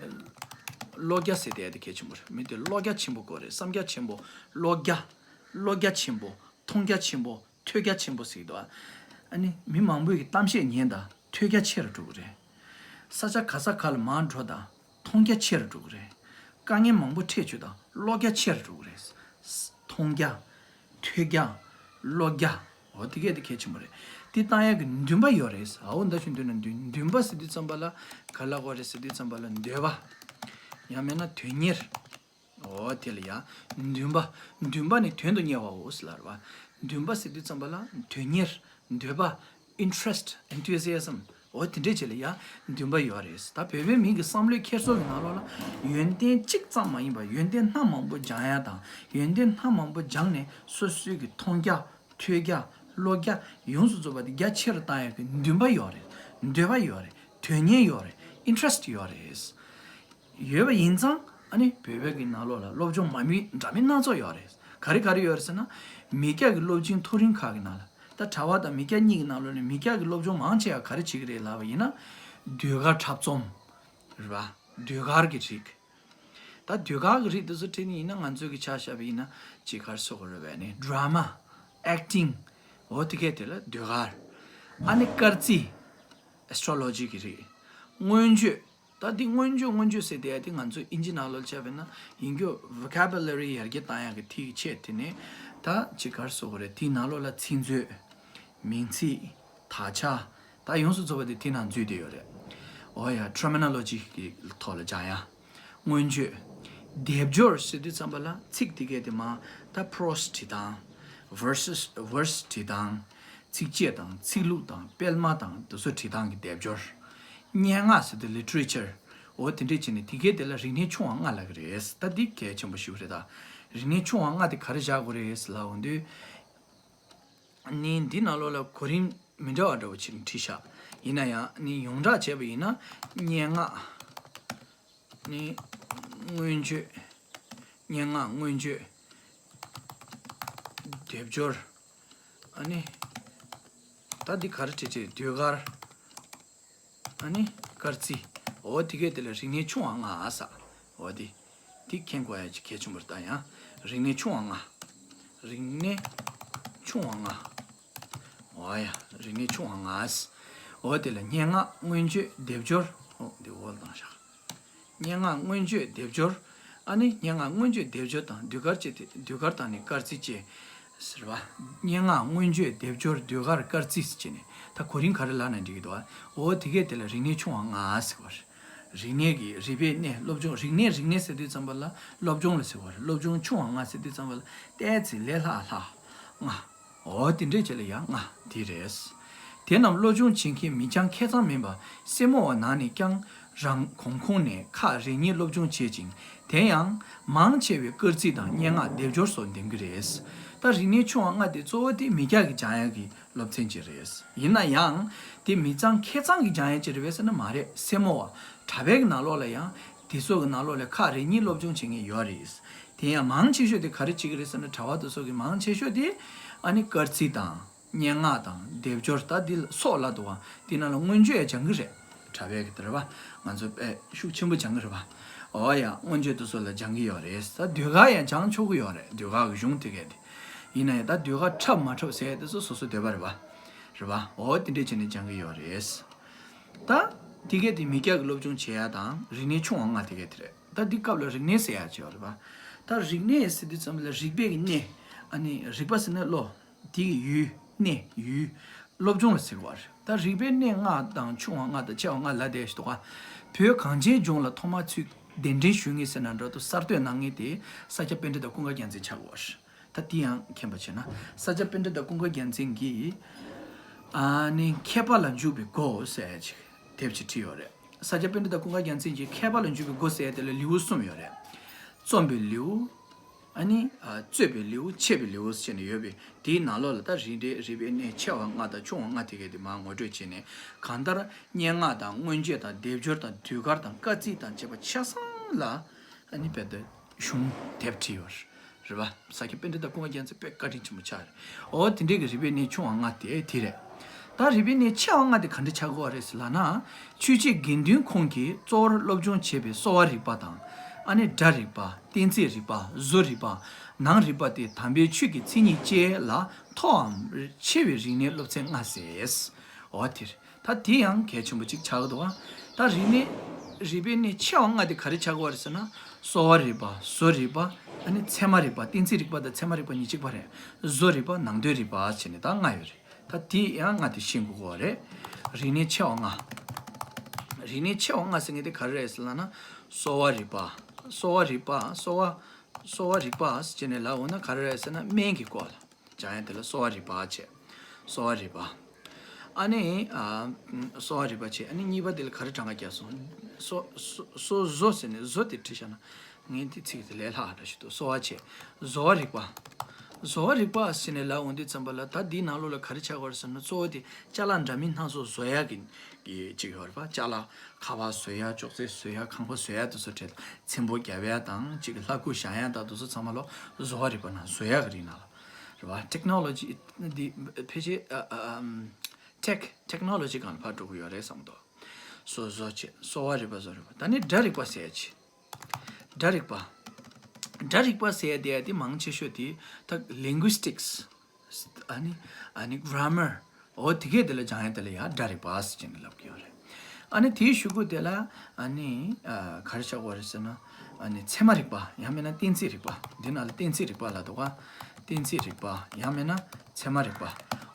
བློ་རྒྱ་ཟེར་དེ་དེ་གལ་ཆེན་པོ་རེད། མི་དེ་བློ་རྒྱ་ཆེན་པོ་དགོས་རེད། བསམ་རྒྱ་ཆེན་པོ། བློ་རྒྱ། བློ་རྒྱ་ཆེན་པོ། མཐོང་རྒྱ་ཆེན་པོ། ཐོས་རྒྱ་ཆེན་པོ་ཟེར་གྱི་འདུག་བ། ཨ་ནི་མི་མང་པོས་ཀྱི་གཏམ་བཤད་ཉན་དང་ཐོས་རྒྱ་ཆེ་རུ་འགྲོ་གི་རེད། ས་ཆ་ག་ས་ག་ལ་མར་འགྲོ་དང་མཐོང་རྒྱ་ཆེ་རུ་འགྲོ་གི་རེད། དཀའ་ངལ་མང་པོ་འཕྲད་བྱུང་དང་བློ་རྒྱ་ཆེ་རུ་འགྲོ་གི་རེད། མཐོང་རྒྱ། ཐོས་རྒྱ། བློ་རྒྱ། འོ་དེ་གས་དེ་གལ་ཆེན་པོ་རེད། དེ་བཏང་ཡག་གི་འདུན་པ་ཡོད་རེད། འོ་ད་ཞུ་འདུན་ན་འདུན་འདུན་པ་ཟེར་དུས་ཙམ་པ་ལ་ག་ལ་གོ་རེད་ཟེར་དུས་ཙམ་པ་ལ་འདོད་པ། ཡང་མིན་ན་དོན་གཉེར། འོ་དེ་ལ་ཡང་འདུན་པ། འདུན་པ་ནི་དོན་དུ་གཉེར་བའོ་ཟེར་ལ་རེད་བ། འདུན་པ་ཟེར་དུས་ཙམ་པ་ལ་དོན་གཉེར། འདོད་པ། interest, enthusiasm། འོ་དེ་འདྲས་བྱས་ལ་ཡང་འདུན་པ་ཡོད་རེད། ད་བོད་པའི་མི་གི་བསམ་བློའི་འཁྱེར་སོ་གི་ནང་ལོགས་ལ་ཡོན་ཏན་གཅིག་ཙམ་མ་ཡིན་པར་ཡོན་ཏན་སྣ་མང་པོ་སྦྱང་ཡ་དང་། ཡོན་ཏན་སྣ་མང་པོ་སྦྱངས་ནས་སོ་སོའི་གི་མཐོང་རྒྱ། ཐོས་རྒྱ། བློ་རྒྱ་ཡོངས་སུ་རྫོགས་པ་དེ་རྒྱ་ཆེ་རུ་བཏང་ཡག་གི་འདུན་པ་ཡོད་རེད། འདོད་པ་ཡོད་རེད། དོན་གཉེར་ཡོད་རེད། interest ཡོད་རེད། ཡོད་པ་ཡིན་ཙང་ ཨ་ནི་བོད་པའི་གི་ནང་ལོགས་ལ་སློབ་སྦྱོང་མ་མི་འདྲ་མིན་སྣ་ཚོགས་ཡོད་རེད། ག་རེ་ག་རེ་ཡོད་རེད་ཟེར་ན། མི་སྐྱ་གི་སློབ་ཆེན་མཐོ་རིམ་ཁག་གི་ནང་ལ། ད་གྲྭ་པ་དང་མི་སྐྱ་གཉིས་ཀྱི་ནང་ལོགས་ནས་མི་སྐྱ་གི་སློབ་སྦྱོང་མང་ཆེ་བ་ག་རེ་བྱེད་ཀྱི་རེད་ལབ་པ་ཡིན་ན། ཟློས་གར་འཁྲབ་རྩོམ། རེད་པ། ཟློས་གར་གྱི་རིགས། ད་ཟློས་གར་གྱི་རིགས་དེ་ཚོ་ཁྲིད་ནི་ཡིན་ན། ང་ཚོའི་གི་ཆ་བཞག་པ་ཡིན་ན་ཅིག་ག་རེ་ཟེར་དགོས་རེད་པས་ནི། ཌ་ར་མ། ཨེག་ཊིང་། འོ་དེ་གས་དེ་ལ་ཟློས་གར། ཨ་ནི་སྐར་རྩིས། ཨེ་སི་ཊྲོ་ལོ་ཇི་གི་རིགས། མངོན་བརྗོད། ད་འདི་མངོན་བརྗོད་མངོན་བརྗོད་ཟེར་དེ་ཡ་དེ་ང་ཚོ་ཨིན་ཇི་ནང་ལོགས་བྱས་པ་ཡིན་ན་ཡིན་རྒྱུ་ཝོ་ཀེ་བུ་ལ་རི་ཡར་རྒྱས་བཏང་ཡག་གི་ཐིག་ཆད་དེ་ནས། ད་ཅིག་ག་རེ་ཟེར་དགོས་རེད། དེའི་ནང་ལོགས་ལ་ཚིག་མཛོད། མིང་ཚིག། དག་ཆ། ད་ཡོངས་སུ་རྫོགས་པ་དེ་དེ་ནང་འཛུལ་བསྡད་ཡོད་རེད། འོ་ཡ། ཊར་མི་ནོ་ལོ་ཇི་གི་ཐོག་ལ་སྦྱང་ཡ། མངོན་བརྗོད། སྡེབ་སྦྱོར་ཟེར་དུས་ཙམ་པ་ལ་ཚིག་དེ་གས་དེ་མ། ད་པོ་རོ་སི་བྲིས་སྟངས། ཝར་སི་ཝར་སི་བྲིས་སྟངས། ཚིགས་བཅད་དང་ཚིག་ལྷུག་དང་སྤེལ་མ་དང་དེ་ཚོ་བྲིས་སྟངས་ཀྱི་སྡེབ་སྦྱོར། སྙན་ངག་ཟེར་དུས་ལི་ཊི་རེ་ཅར། འོ་དེ་འདྲས་བྱས་ནས་དེ་གས་དེ་ལ་རིག་གནས་ཆུང་བ་ལྔ་ལབ་ཀྱི་རེད། ད་འདི་གལ་ཆེན་པོ་ཞིག་རེད། ད་རིག་གནས་ཆུང་བ་ལྔ་དེ་ག་རེ་བཞག་དགོས་རེད་ལབ་འོང་དུས། ནི་འདི་ནང་ལོགས་ལ་གོ་རིམ་མི་འདྲ་བ་འདྲ་བོ་ཅིག་བྲིས་ཤག་ཡིན་ན་ཡང་ནི་ཡོངས་གྲགས་བྱས་པ་ཡིན་ན། སྙན་ངག་ནི་མངོན་བརྗོད། སྙན་ངག་མངོན་བརྗོད། སྡེབ་སྦྱོར། ཨ་ནི་ད་འདི་ག་རེ་བྲིས་བྲིས། ཟློས་གར། ཨ་ནི་སྐར་རྩིས། འོ་དེ་གས་དེ་ལ་རིག་གནས་ཆུང་བ་ལྔ་ཟེར། འོ་དེ། དེ་མཁྱེན་དགོས་ཡ་ཅིག་གལ་ཆེན་པོ་རེད། ད་ཡང་རིག་གནས་ཆུང་བ་ལྔ། རིག་གནས་ཆུང་བ་ལྔ། འོ་ཡ། རིག་གནས་ཆུང་བ་ལྔ་ཟེར། འོ་དེ་ལ་སྙན་ངག་མངོན་བརྗོད། སྡེབ་སྦྱོར། འོ་འདི་འོག་ལ་བཏང་བཞག་སྙན་ངག་མངོན་བརྗོད། སྡེབ་སྦྱོར། ཨ་ནི་སྙན་ངག་མངོན་བརྗོད། སྡེབ་སྦྱོར་དང་ཟློས་གར་བཅས་ཏེ། ཟློས་གར་དང་ནི་སྐར་རྩིས་བཅས། ཟེར་བ། སྙན་ངག་མངོན་བརྗོད། སྡེབ་སྦྱོར། ཟློས་གར། སྐར་རྩིས་བྱས་ནས། ད་གོ་རིམ་ག་རེ་ལབ་ན་འགྲིག་གི་འདུག་འོ་དེ་གས་དེ་ལ་རིག་གནས་ཆུང་བ་ལྔ་ཟེར་བ་རེད། རིག་གནས་ཀྱི་རིག་པའི་གནས། སློབ་སྦྱོང་། རིག་གནས། རིག་གནས་ཟེར་དུས་ཙམ་པ་ལ་སློབ་སྦྱོང་ལ་ཟེར་བ་རེད། སློབ་སྦྱོང་ཆུང་བ་ལྔ་ཟེར་དུས་ཙམ་པ་ལ་ཏོག་ཙམ་ལས་ལྷག་ལྷག་ལྔ། འོ་དེ་འདྲས་བྱས་ལ་ཡང་ལྔ་དེ་རེད། དེ་རྣམས་སློབ་སྦྱོང་བྱེད་མཁན་མི་རྐྱང་ཁེ་གཙང་མིན་པ་སེར་མོ་བ་ནང་ནས་ཀྱང་རང་གོང་ཁོངས་ནས་ཁག་རེ་གཉིས་སློབ་སྦྱོང་བྱེད་ཅིང་། དེ་ཡང་མང་ཆེ་བས་སྐར་རྩིས་དང་སྙན་ངག། སྡེབ་སྦྱོར་སོགས་འདེམས་ཀྱི་རེད། ད་རིག་གནས་ཆུང་བ་ལྔ་དེ་གཙོ་བོ་དེ་མི་རྐྱང་གི་སྦྱང་ཡག་གི་སློབ་ཚན་ཅིག་རེད། ཡིན་ན་ཡང་དེ་མི་རྐྱང་ཁེ་གཙང་གི་སྦྱང་ཡག་ཅིག་རེད་པས་ཟེར་ན་མ་རེད། སེར་མོ་བ་གྲྭ་པའི་གི་ནང་ལོགས་ལ་ཡང་དེ་ཚོ་གི་ནང་ལོགས་ལ་ཁག་རེ་གཉིས་སློབ་སྦྱོང་བྱེད་མཁན་ཡོད་རེད། དེ་ཡང་མང་ཆེ་ཤོས་དེ་ག་རེ་བྱེད་ཀྱི་རེད་ཟེར་ན། གྲྭ་པ་དེ་ཚོ་གི་མང་ཆེ་ཤོས་དེ་ཨ་ནི་སྐར་རྩིས་དང་། སྙན་ངག་དང་སྡེབ་སྦྱོར། ད་འདི་སོགས་ལ་འདུག་བ། འདི་ནང་ལ་མངོན་བརྗོད་ཡང་སྦྱང་གི་རེད། གྲྭ་པའི་གི་དེ་རེད་བ། ང་ཚོ་དཔེ་ཤུགས་ཆེན་པོ་སྦྱང་གི་རེད་བ། འོ་ཡ། མངོན་བརྗོད་དེ་ཚོ་ལ་སྦྱང་གི་ཡོད་རེད། ད་ཟློས་གར་ཡང་སྦྱང་ཆོག་གི་ཡོད་རེད། ཟློས་གར་གི་གཞུང་དེ་གས་དེ། ཡིན་ན་ཡང་ད་ཟློས་གར་འཁྲབ་མ་འཁྲབ་ཟེར་ཡ་དེ་ཚོ་སོ་སོའི་འདོད་པ་རེད་བ། རེད་བ། འོ་དེ་འདྲས་བྱས་ནས་སྦྱང་གི་ཡོད་རེད། ད་དེ་གས་དེ་མི་སྐྱ་གི་སློབ་སྦྱོང་བྱེད་ཡ་དང་རིག་གནས་ཆུང་བ་ལྔ་དེ་གས་དེ་རེད། ད་འདི་སྐབས་ལ་རིག་གནས་ཟེར་ཡ་ཅིག་ཡོད་རེད་བ། ད་རིག་གནས་ཟེར་དུས་ཙམ་ལ་རིག་པའི་གི་གནས། ཨ་ནི་རིག་པ་ཟེར་ན་བློ། དེ་གི་ཡུལ། གནས། ཡུལ། སློབ་སྦྱོང་ལ་ཟེར་གི་བ་རེད། ད་རིག་པའི་གནས་ལྔ་དང་ཆུང་བ་ལྔ་དང་ཆེ་བ་ལྔ་ལབ་བསྡད་ཞིག་འདུག་ག་བོད་གངས་ཅན་ལྗོངས་ལ་ཐོག་མར་ཚུར་གདན་འདྲེན་ཞུ་མཁན་ཟེར་ན་འདྲ་འདུག་གསར་གཏོད་གནང་མཁན་དེ་ས་སྐྱ་པཎྜི་ཏ་ཀུན་དགའ་རྒྱལ་མཚན་ཆགས་ཀྱི་བ་རེད། ད་དེ་ཡང་མཁྱེན་པ་བྱས་ན། ས་སྐྱ་པཎྜི་ཏ་ཀུན་དགའ་རྒྱལ་མཚན་གྱིས་ཨ་ནི་མཁས་པ་ལ་འཇུག་པའི་སྒོ་ཟེར་ཡ་ཅིག་དེབ་ཅིག་བྲིས་ཡོད་རེད། ས་སྐྱ་པཎྜི་ཏ་ཀུན་དགའ་རྒྱལ་མཚན་གྱིས་མཁས་པ་ལ་འཇུག་པའི་སྒོ་ཟེར་ཡ་དེ་ལ་ལེའུ་གསུམ་ཡོད་རེད། རྩོམ་པའི་ལེའུ། ཨ་ནི་ཨ་རྩོད་པའི་ལེའུ། འཆད་པའི་ལེའུ་ཟེར་ནས་ཡོད་པས། དེའི་ནང་ལོགས་ལ་ད་རིག་གནས། རིག་པའི་གནས་ཆེ་བ་ལྔ་དང་ཆུང་བ་ལྔ་དེ་གས་དེ་མར་ངོ་སྤྲོད་བྱས་ནས། གང་ལྟར་སྙན་ངག་དང་མངོན་བརྗོད་དང་སྡེབ་སྦྱོར་དང་ཟློས་གར་དང་སྐར་རྩིས་དང་བཅས་པ་ཆ་ཚང་ལ་ཨ་ནི་དཔེ་དེ་གཞུང་དེབ་བྲིས་ཡོད་རེད་བ། ས་སྐྱ་པཎྜི་ཏ་ཀུན་དགའ་རྒྱལ་མཚན་དཔེ་བཀའ་དྲིན་ཆེན་པོ་ཆགས་རེད། འོ་དེ་འདྲའི་གི་རིག་པའི་གནས་ཆུང་བ་ལྔ་དེ་དེ་རེད། ད་རིག་པའི་གནས་ཆེ་བ་ལྔ་དེ་ག་འདྲ་ཆགས་ཀྱི་ཡོད་རེད་ཟེར་ལབ་ན། ཆོས་བྱེད་དགེ་འདུན་ཁོངས་ཀྱིས་གཙོ་བོར་སློབ་སྦྱོང་བྱེད་པའི་གསོ་བ་རིག་པ་དང་། ཨ་ནི་སྒྲ་རིག་པ། གཏན་ཚིགས་རིག་པ། བཟོ་རིག་པ། ནང་རིག་པ་སྟེ་དམ་པའི་ཆོས་ཀྱི་མཚན་ཉིད་བཅས་ལ་མཐོའམ་ཆེ་བའི་རིག་གནས་སློབ་ཚན་ལྔ་ཟེར། འོ་དེ་རེད། ད་དེ་ཡང་གལ་ཆེན་པོ་གཅིག་ཆགས་ཀྱི་འདུག་ག་ད་རིག་གནས། རིག་པའི་གནས་ཆེ་བ་ལྔ་དེ་ག་རེ་ཆགས་ཀྱི་ཡོད་རེད་ཟེར་ན། གསོ་བ་རིག་པ། བཟོ་རིག་པ། ཨ་ནི་ཚད་མ་རིག་པ། གཏན་ཚིགས་རིག་པ་དང་ཚད་མ་རིག་པ་གཉིས་གཅིག་པ་རེད། བཟོ་རིག་པ། ནང་དོན་རིག་པ་བྱས་ནས་ད་ལྔ་ཡོད་རེད། ད་དེ་ཡང་ལྔ་དེ་ཤེས་དགོས་ཀྱི་ཡོད་རེད། རིག་གནས་ཆེ་བ་ལྔ། རིག་གནས་ཆེ་བ་ལྔ་ཟེར་མཁན་དེ་ག་རེ་རེད་ཟེར་ལབ་ན། གསོ་བ་རིག་པ། གསོ་བ་རིག་པ། གསོ་བ། གསོ་བ་རིག་པ་ཟེར་ནས་ལབ་འོང་ན་ག་རེ་རེད་ཟེར་ན། སྨན་གྱི་སྐོར་ལ། སྦྱང་ཡ་དེ་ལ་གསོ་བ་རིག་པ་བྱས། གསོ་བ་རིག་པ། ཨ་ནི་ཨ། གསོ་བ་རིག་པ་བྱས། ཨ་ནི་གཉིས་པ་དེ་ལ་ག་རེ་གྲངས་ཀ་བརྒྱབ་སོང་། གསོ་གསོ་གསོ་བཟོ་ཟེར་ནས་བཟོ་དེ་བྲིས་བཞག་ན། ངས་འདི་ཚིག་དེ་ལས་ལྷག་འདྲ་ཞིག་འདུག་གསོ་བ་བྱས། བཟོ་བ་རིག་པ། བཟོ་བ་རིག་པ་ཟེར་ནས་ལབ་འོང་དུས་ཙམ་པ་ལ། ད་འདིའི་ནང་ལོགས་ལ་ག་རེ་ཆགས་པ་རེད་ཟེར་ན། གཙོ་བོ་དེ་ཅ་ལག་འདྲ་མིན་སྣ་ཚོགས་བཟོ་ཡག་གི་གི་ཅིག་ཡོད་རེད་པ། ཅ་ལག་ཁ་པར་བཟོ་ཡག་ཅོག་ཙེ་བཟོ་ཡག་ཁང་པ་བཟོ་ཡག་དེ་ཚོ་བྲིས། ཚེམ་བུ་རྒྱབ་ཡག་དང་ཅིག་ལྷ་སྐུ་བཞེངས་ཡག་དང་དེ་ཚོ་ཚང་མ་ལོ་བཟོ་བ་རིག་པ་ནང་བཟོ་ཡག་གི་རིགས་ནང་ལ་རེད་པ། ཊེག་ནོ་ལོ་ཇི་འདི་ཕལ་ཆེར་ཨ་ཨ་ཨམ་ཊེག་ཊེག་ནོ་ལོ་ཇི་སྒང་ལ་ཕར་འགྲོ་གི་ཡོད་རེད་བསམ་འདུག། བཟོ་བཟོ་བྱེད། གསོ་བ་རིག་པ་བཟོ་རིག་པ། ད་ནི་སྒྲ་རིག་པ་ཟེར་ཡག་ཅིག། སྒྲ་རིག་པ། སྒྲ་རིག་པ་ཟེར་ཡ་དེ་ཡ་དེ་མང་ཆེ་ཤོས་དེ་ད་ལིང་གུ་སི་ཊིག་སི། ཨ་ནི་ཨ་ནི་གྷི་ར་མར། འོ་དེ་གས་དེ་ལ་སྦྱང་ཡ་དེ་ལ་ཡ་སྒྲ་རིག་པ་ཟེར་ནས་ལབ་ཀྱི་ཡོད་རེད། ཨ་ནི་དེའི་གཞུག་གུ་དེ་ལ་ཨ་ནི་ཨ་ག་རེ་ཆགས་ཀྱི་ཡོད་རེད་ཟེར་ན། ཨ་ནི་ཚད་མ་རིག་པ། ཡང་མིན་ན་གཏན་ཚིགས་རིག་པ། འདི་ནང་ལ་གཏན་ཚིགས་རིག་པ་ལབ་འདུག་ག། གཏན་ཚིགས་རིག་པ། ཡང་མིན་ན་ཚད་མ་རིག་པ།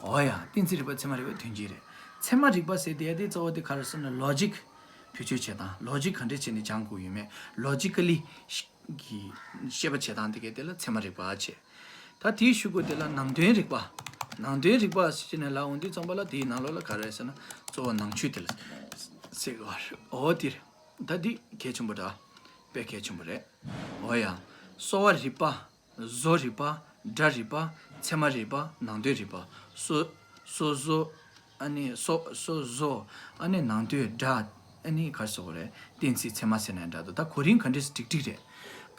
འོ་ཡ། གཏན་ཚིགས་རིག་པ་ཚད་མ་རིག་པ་དོན་གཅིག་རེད། ཚད་མ་རིག་པ་ཟེར་དེ་ཡ་དེ་གཙོ་བོ་དེ་ག་རེ་ཟེར་ན། ལོ་ཇིག་བེད་སྤྱོད་བྱེད་སྟངས། ལོ་ཇིག་ག་འདྲས་བྱས་ནས་སྦྱང་དགོས་ཡོད་མེད། ལོ་ཇི་ཀ་ལི་གི་ཤེས་པ་བྱེད་སྟངས་དེ་གས་དེ་ལ་ཚད་མ་རིག་པ་བྱེད། ད་དེའི་གཞུག་གུ་དེ་ལ་ནང་དོན་རིག་པ། ནང་དོན་རིག་པ་ཟེར་ནས་ལབ་འོང་དུས་ཙམ་པ་ལ་དེའི་ནང་ལོགས་ལ་ག་རེ་ཟེར་ན། གཙོ་བོ་ནང་ཆོས་དེ་ལ་ཟེར་གི་ཡོད་རེད། འོ་དེ་རེད། ད་འདི་གལ་ཆེན་པོ་འདྲ། དཔེ་གལ་ཆེན་པོ་རེད། འོ་ཡ། གསོ་བ་རིག་པ། བཟོ་རིག་པ། སྒྲ་རིག་པ། ཚད་མ་རིག་པ། ནང་དོན་རིག་པ། གསོ་གསོ་བཟོ། ཨ་ནི་གསོ་གསོ་བཟོ། ཨ་ནི་ནང་དོན་སྒྲ། ཨ་ནི་ག་རེ་ཟེར་དགོས་རེད། གཏན་ཚིགས་ཚད་མ་ཟེར་ན་འདྲ་འདུག། ད་གོ་རིམ་ག་འདྲས་སེ་ཀྲིག་ཀྲིག་རེད།